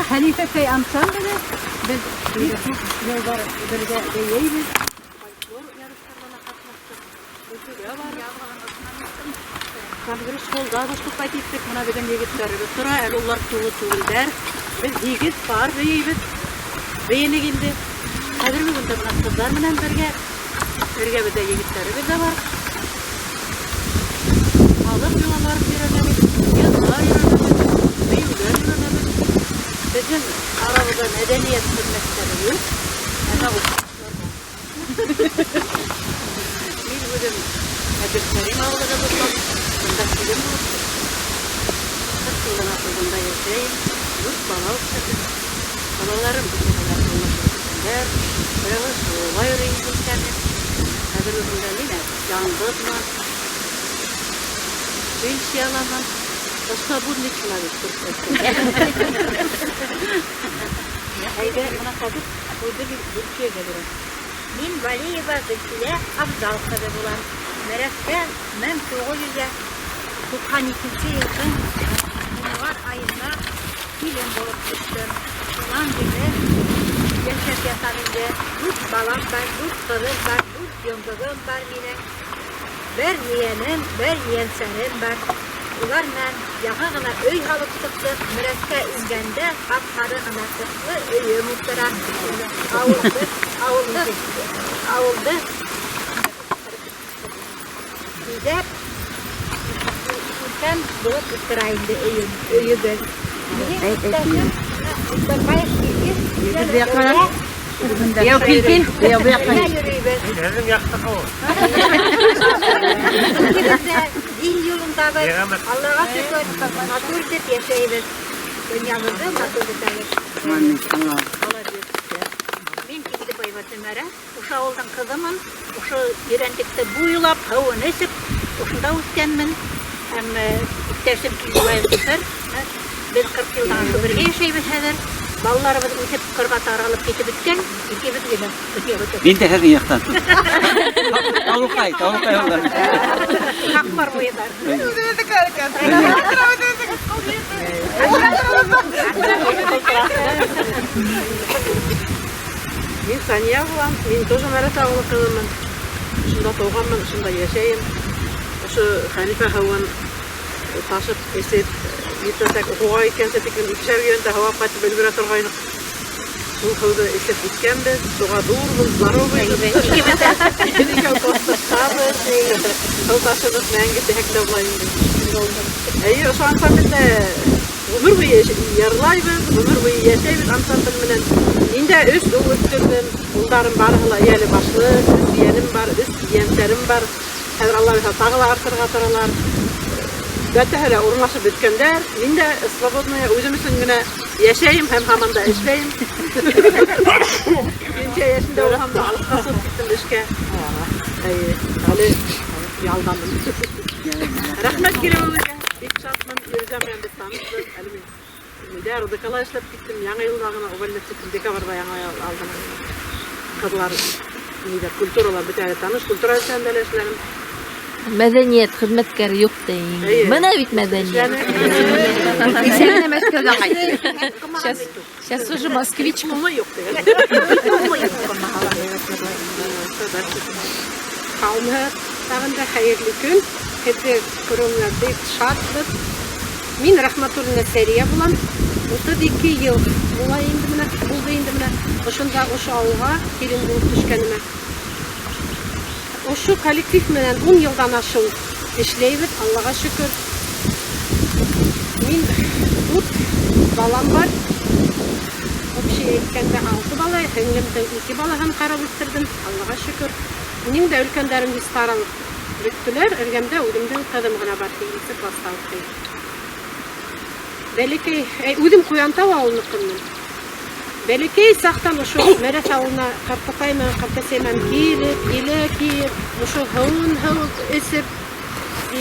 Хәнифәкәй ансамбле беҙ бик күп йылдар бергә бейейбеҙ. Фольклор ярыштарына ҡатнаштыҡ. Өфөгә барып, Конгресс-холлда выступать иттек. Бына беҙҙең егеттәребеҙ тора, әле улар тулы түгелдәр. Беҙ һигеҙ пар бейейбеҙ. Бейенек инде. Хәҙерге көндә бына ҡыҙҙар менән бергә, эргәбеҙҙә егеттәребеҙ ҙә бар. Халыҡ йолаларын өйрәнәбеҙ, йырҙар өйрәнәбеҙ, бейеүҙәр өйрәнәбеҙ. Беҙҙең арабыҙҙа мәҙәниәт хеҙмәткәре юҡ, әммә уҡытыусылар бар. Мин үҙем Әбделкәрим ауылында булам, бында килен булып төштөм. 40 йылдан артыҡ бында йәшәйем, дүрт бала үҫтерҙем. Балаларым бөтәһе лә тормош итәләр, берәүе школға йөрөй инде икәне. Хәҙерге көндә мин яңғыҙмын, пенсияламын. Свободный человек, Әйҙә, бына хәҙер һүҙҙе Гөлфиәгә бирәм. Мин Валиева Гөлфиә Абзал ҡыҙы булам. Мәрәскә 1992 йылдың ғинуар айында килен булып төштөм. Шунан бирле йәшәп ятам инде. Дүрт балам бар, дүрт ҡыҙым бар, дүрт йондоҙом бар минең. Бер ейәнем, бер ейәнсәрем бар. Улар менән яңы ғына өй һалып сыҡтыҡ. Мәрәскә ингәндә ҡап-ҡара ғына тышлы өйөм ултыра. Ауылды, ауылды, ауылды биҙәп, күркәм булып ултыра инде өйөм, өйөбөҙ. Минең иптәшем Мустафаев Илгиз Бейәү кил, кил. Бейәү бейәү. йөрөйбөҙ. Һеҙҙең яҡтыҡы ул. Икебеҙ ҙә дин юлындабыҙ. Аллаға шөкөр, матур итеп йәшәйбеҙ. Донъябыҙҙы матур итәбеҙ. Мин Килдебаева Түмәрә, ошо ауылдың ҡыҙымын, ошо Ерәндекте буйлап, һыуын эсеп, ошонда үҫкәнмен. Һәм иптәшем Килдебаев Зөфәр, беҙ 40 йылдан ашыу бергә йәшәйбеҙ хәҙер. Балаларыбыҙ үҫеп ҡырға таралып китеп бөткән, икебеҙ генә донъя көтәбеҙ. Мин дә һеҙҙең яҡтан. Таулыҡай, таулыҡай улар. Һаҡмар буйында. Мин Сания булам, мин тоже Мәрәс ауылы ҡыҙымын. Шунда тыуғанмын, шунда йәшәйем. Ошо Хәнифә һыуын ташып, эсеп, иртәнсәк уҡыуға киткәнсе тиклем икешәр көйәнтә һыу алып ҡайтып өлгөрә торғайныҡ. Шул һыуҙы эсеп үҫкәнбеҙ, шуға ҙурбыҙ, здоровыйбыҙ. Икәү классташтабыҙ. Һыу ташыбыҙ мәңге тиһәк тә була инде. Эйе, ошо ансамблдә ғүмер буйы йырлайбыҙ, ғүмер буйы йәшәйбеҙ ансамбль менән. Мин дә өс ул үҫтерҙем. Улдарым барыһы ла эйәле башлы, өс ейәнем бар, өс ейәнсәрем бар. Хәҙер Алла бирһә тағы ла артырға торалар. Бөтәһе лә урынлашып бөткәндәр. Мин дә свободная үҙем өсөн генә йәшәйем һәм һаман да эшләйем. Пенсия йәшендә булһам да алыҫҡа сығып киттем эшкә. Эйе, әле ялдамын. Рәхмәт килеүегеҙгә. Бик шатмын. Фирүзә менән беҙ таныштыҡ. Әле мин Нидә РДК-ла эшләп киттем. Яңы йылда ғына увольнять иттем. Декабрҙа яңы йыл алдынан. Ҡыҙлар нидә культурала бөтә әле таныш. Культура өлкәһендә лә эшләнем. Мәҙәниәт хеҙмәткәре юҡ ти. Эйе. Бына бит мәҙәниәт. Кисә генә Мәскәүҙән ҡайтты. Сейчас, сейчас уже москвичка. Дипломы юҡ тигән. Һаумыһығыҙ, тағын да хәйерле көн. Һеҙҙе күреүемә бик шатбыҙ. Мин Рәхмәтуллина Сәрия булам. 32 йыл була инде менә, булды инде менә. Ошонда ошо ауылға килен булып төшкәнемә. Ошо коллектив менән 10 йылдан ашыу эшләйбеҙ, Аллаға шөкөр. Мин дүрт балам бар. Вообще әйткәндә алты бала, һеңлемдең ике балаһын ҡарап үҫтерҙем, Аллаға шөкөр. Минең дә өлкәндәрем бик таралып бөттөләр, эргәмдә үҙемдең ҡыҙым ғына бар, һигеҙенсе класта уҡый. Бәләкәй, үҙем Ҡуянтау ауылыныҡымын. Бәләкәй саҡтан ошо Мәрәс ауылына ҡартатай менән ҡартәсәй менән килеп, еләк йыйып, ошо һыуын һыу эсеп, и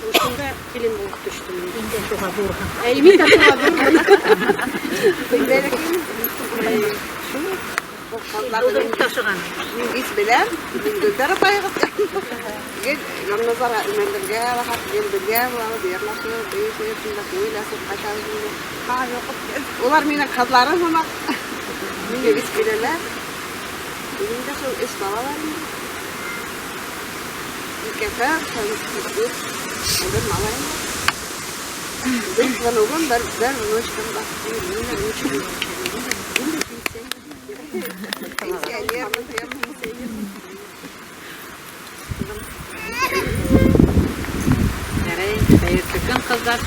ошонда килен булып төштөм. Мин дә шуға ҙурһың. Әй, мин дә шуға ҙурмын. Тыуҙырып ташыған. Мин бик беләм, мин Гөлдәр апайығыҙ. Гел Йолназара Имәндергә рәхәт, гел бергә булабыҙ, йырлашып, бейешеп, шунда күңел асып ҡайтабыҙ инде. Улар минең ҡыҙларым һымаҡ. Мине бик беләләр. Минең дә шул өс бала бар инде. Ике ҡыҙ һәм бер малайым бар. Бер внугым, бер внучкам бар. Мин дә внучкам. Мин дә пенсионер. Пенсионер. Ярай, хәйерле көн, ҡыҙҙар.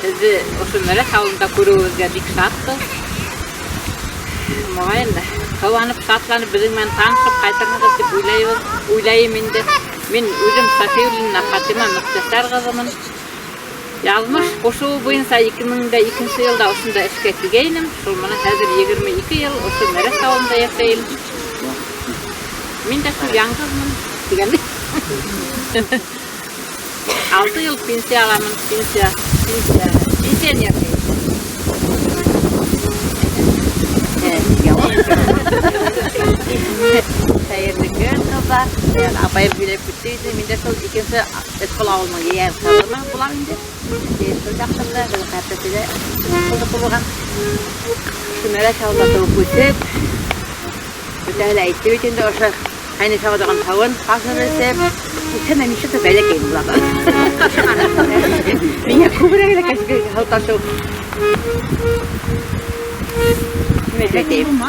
Һеҙҙе ошо Мәрәс ауылында күреүебеҙгә бик шатбыҙ. Моғайын, ҡыуанып, шатланып, беҙҙең менән танышып ҡайтырһығыҙ тип уйлайбыҙ, уйлайым инде. Мин үҙем Сафиуллина Фатима Мөхтәсәр ҡыҙымын. Яҙмыш ҡушыуы буйынса ике мең дә икенсе йылда ошонда эшкә килгәйнем. Шул мына хәҙер 22 йыл ошо Мәрәс ауылында йәшәйем. Мин дә шул яңғыҙмын тигәндәй. 6 йыл пенсия аламын, пенсия, пенсия, пенсионер. Хәйерле көн, ҡыҙҙар. Апайым һөйләп китте инде. Мин дә шул икенсе Эшҡол ауылының ейән ҡыҙымын булам инде. Шул яҡшында, беҙҙең ҡәртәсәлә ҡылдыҡы булған. Ошо Мәрәс ауылында тыуып үҫеп, бөтәһе лә әйтте бит инде, ошо Хәнифә ҡыҙының һыуын ташып эсеп, үҫһәм мин шуты бәләкәй булам. Миңә күберәк эләкә һыу ташыу. Нимә әйтәйем?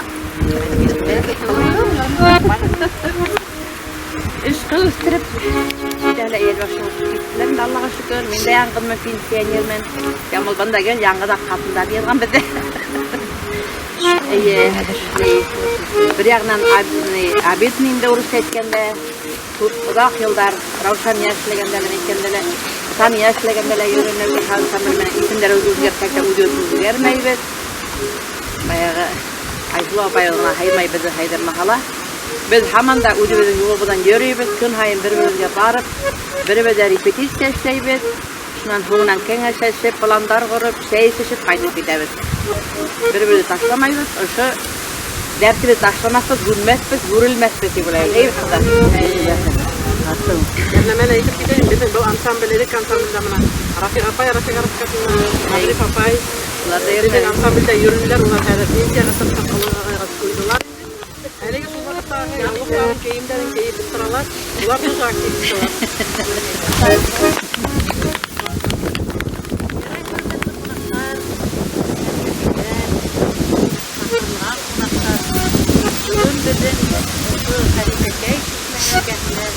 Өс ҡыҙ үҫтереп, бөтәһе лә эйәл башы булып киттеләр инде, Аллаға шөкөр. Мин дә яңғыҙмын, пенсионермен. Ямалдан да гел яңғыҙаҡ ҡатындар йыйылған беҙҙә. Эйе, бер яғынан обидно инде урыҫса әйткәндә, күп оҙаҡ йылдар Раушания эшләгәндә лә, әйткәндә лә, Сания эшләгәндә лә йөрөнөп, ансамбль менән исемдәр үҙгәртһәк тә үҙебеҙ үҙгәрмәйбеҙ. Баяғы Айһылыу апай ғына һыймай беҙҙе һыйҙырмаһа ла, беҙ һаман да үҙебеҙҙең юлыбыҙҙан йөрөйбөҙ, көн һайын бер-беребеҙгә барып, беребеҙҙә репетиция эшләйбеҙ, шунан һуңынан кәңәшләшеп, пландар ҡороп, сәй эсешеп ҡайтып китәбеҙ. Бер-беребеҙҙе ташламайбыҙ, ошо дәртебеҙ ташламаҫбыҙ, һүнмәҫбеҙ, һүрелмәҫбеҙ тип уйлайым. Әйбәт ҡыҙҙар. Бер нәмә лә әйтеп китәйем, беҙҙең был ансамбль, элек ансамблдә мына Рафиҡ апай, Рафиҡ Рафиҡовна, Наҙриф апай, беҙҙең ансамблдә йөрөнөләр, улар хәҙер пенсияға сыҡҡан, олоғайға ҡуйҙылар. Әлеге шул ваҡыттағы яулыҡтарын, кейемдәрен кейеп торалар, улар тоже активисталар. Бөгөн беҙҙең ошо Хәнифәкәй чишмәһе эргәһендә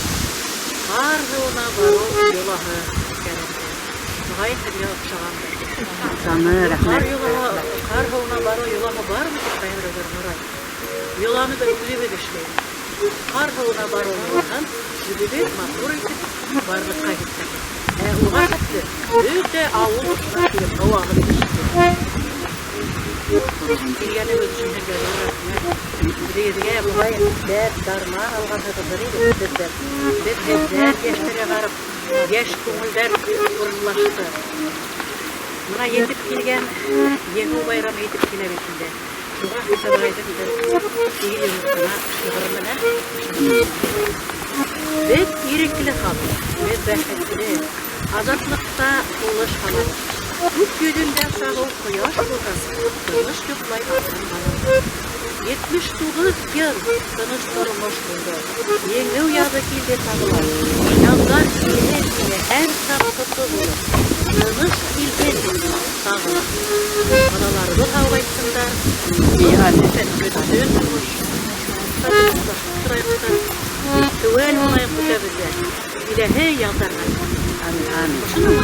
ҡар һыуына барыу йолаһы үткәрелде. Моғайын, һеҙгә оҡшағандыр. Оҡшаны, рәхмәт. Ҡар йолаһы, ҡар һыуына барыу йолаһы бармы тип ҡайһы берәүҙәр һорай. Йоланы беҙ үҙебеҙ эшләйбеҙ. Ҡар һыуына барыу йолаһын үҙебеҙ матур итеп барлыҡҡа килтерҙек. Ә уға хәтле бөтә ауыл ошона килеп һыу алып эсте. Килгәнегеҙ өсөн һеҙгә ҙур рәхмәт. Үҙегеҙгә моғайын дәрт, дарман алғанһығыҙҙыр инде беҙҙән. Беҙ һеҙҙән йәштәргә барып, йәш күңелдәр урынлашты. Мына етеп килгән Еңеү байрамы етеп килә бит инде. Шуға Хәсән ағайҙың бер һигеҙ йыллыҡ ҡына шиғыры менән Беҙ ирекле халыҡ, беҙ бәхетле, азатлыҡта һулыш алабыҙ. Күк йөҙөндә сағыу ҡояш булғас, тыныс йоҡлай алған балабыҙ. 79 йыл тыныс тормош булды. Еңеү яҙы килде тағы ла. Язлар килә-килә һәр саҡ ҡото булып, тыныс килһен тағы ла. Балаларыбыҙ һау ҡайтһындар. Иҫән бөтһөн һуғыш. Татыулашып торайыҡ та. Теүәл булайыҡ бөтәбеҙ ҙә. Киләһе яҙҙарға. Амин, амин. Ошоноң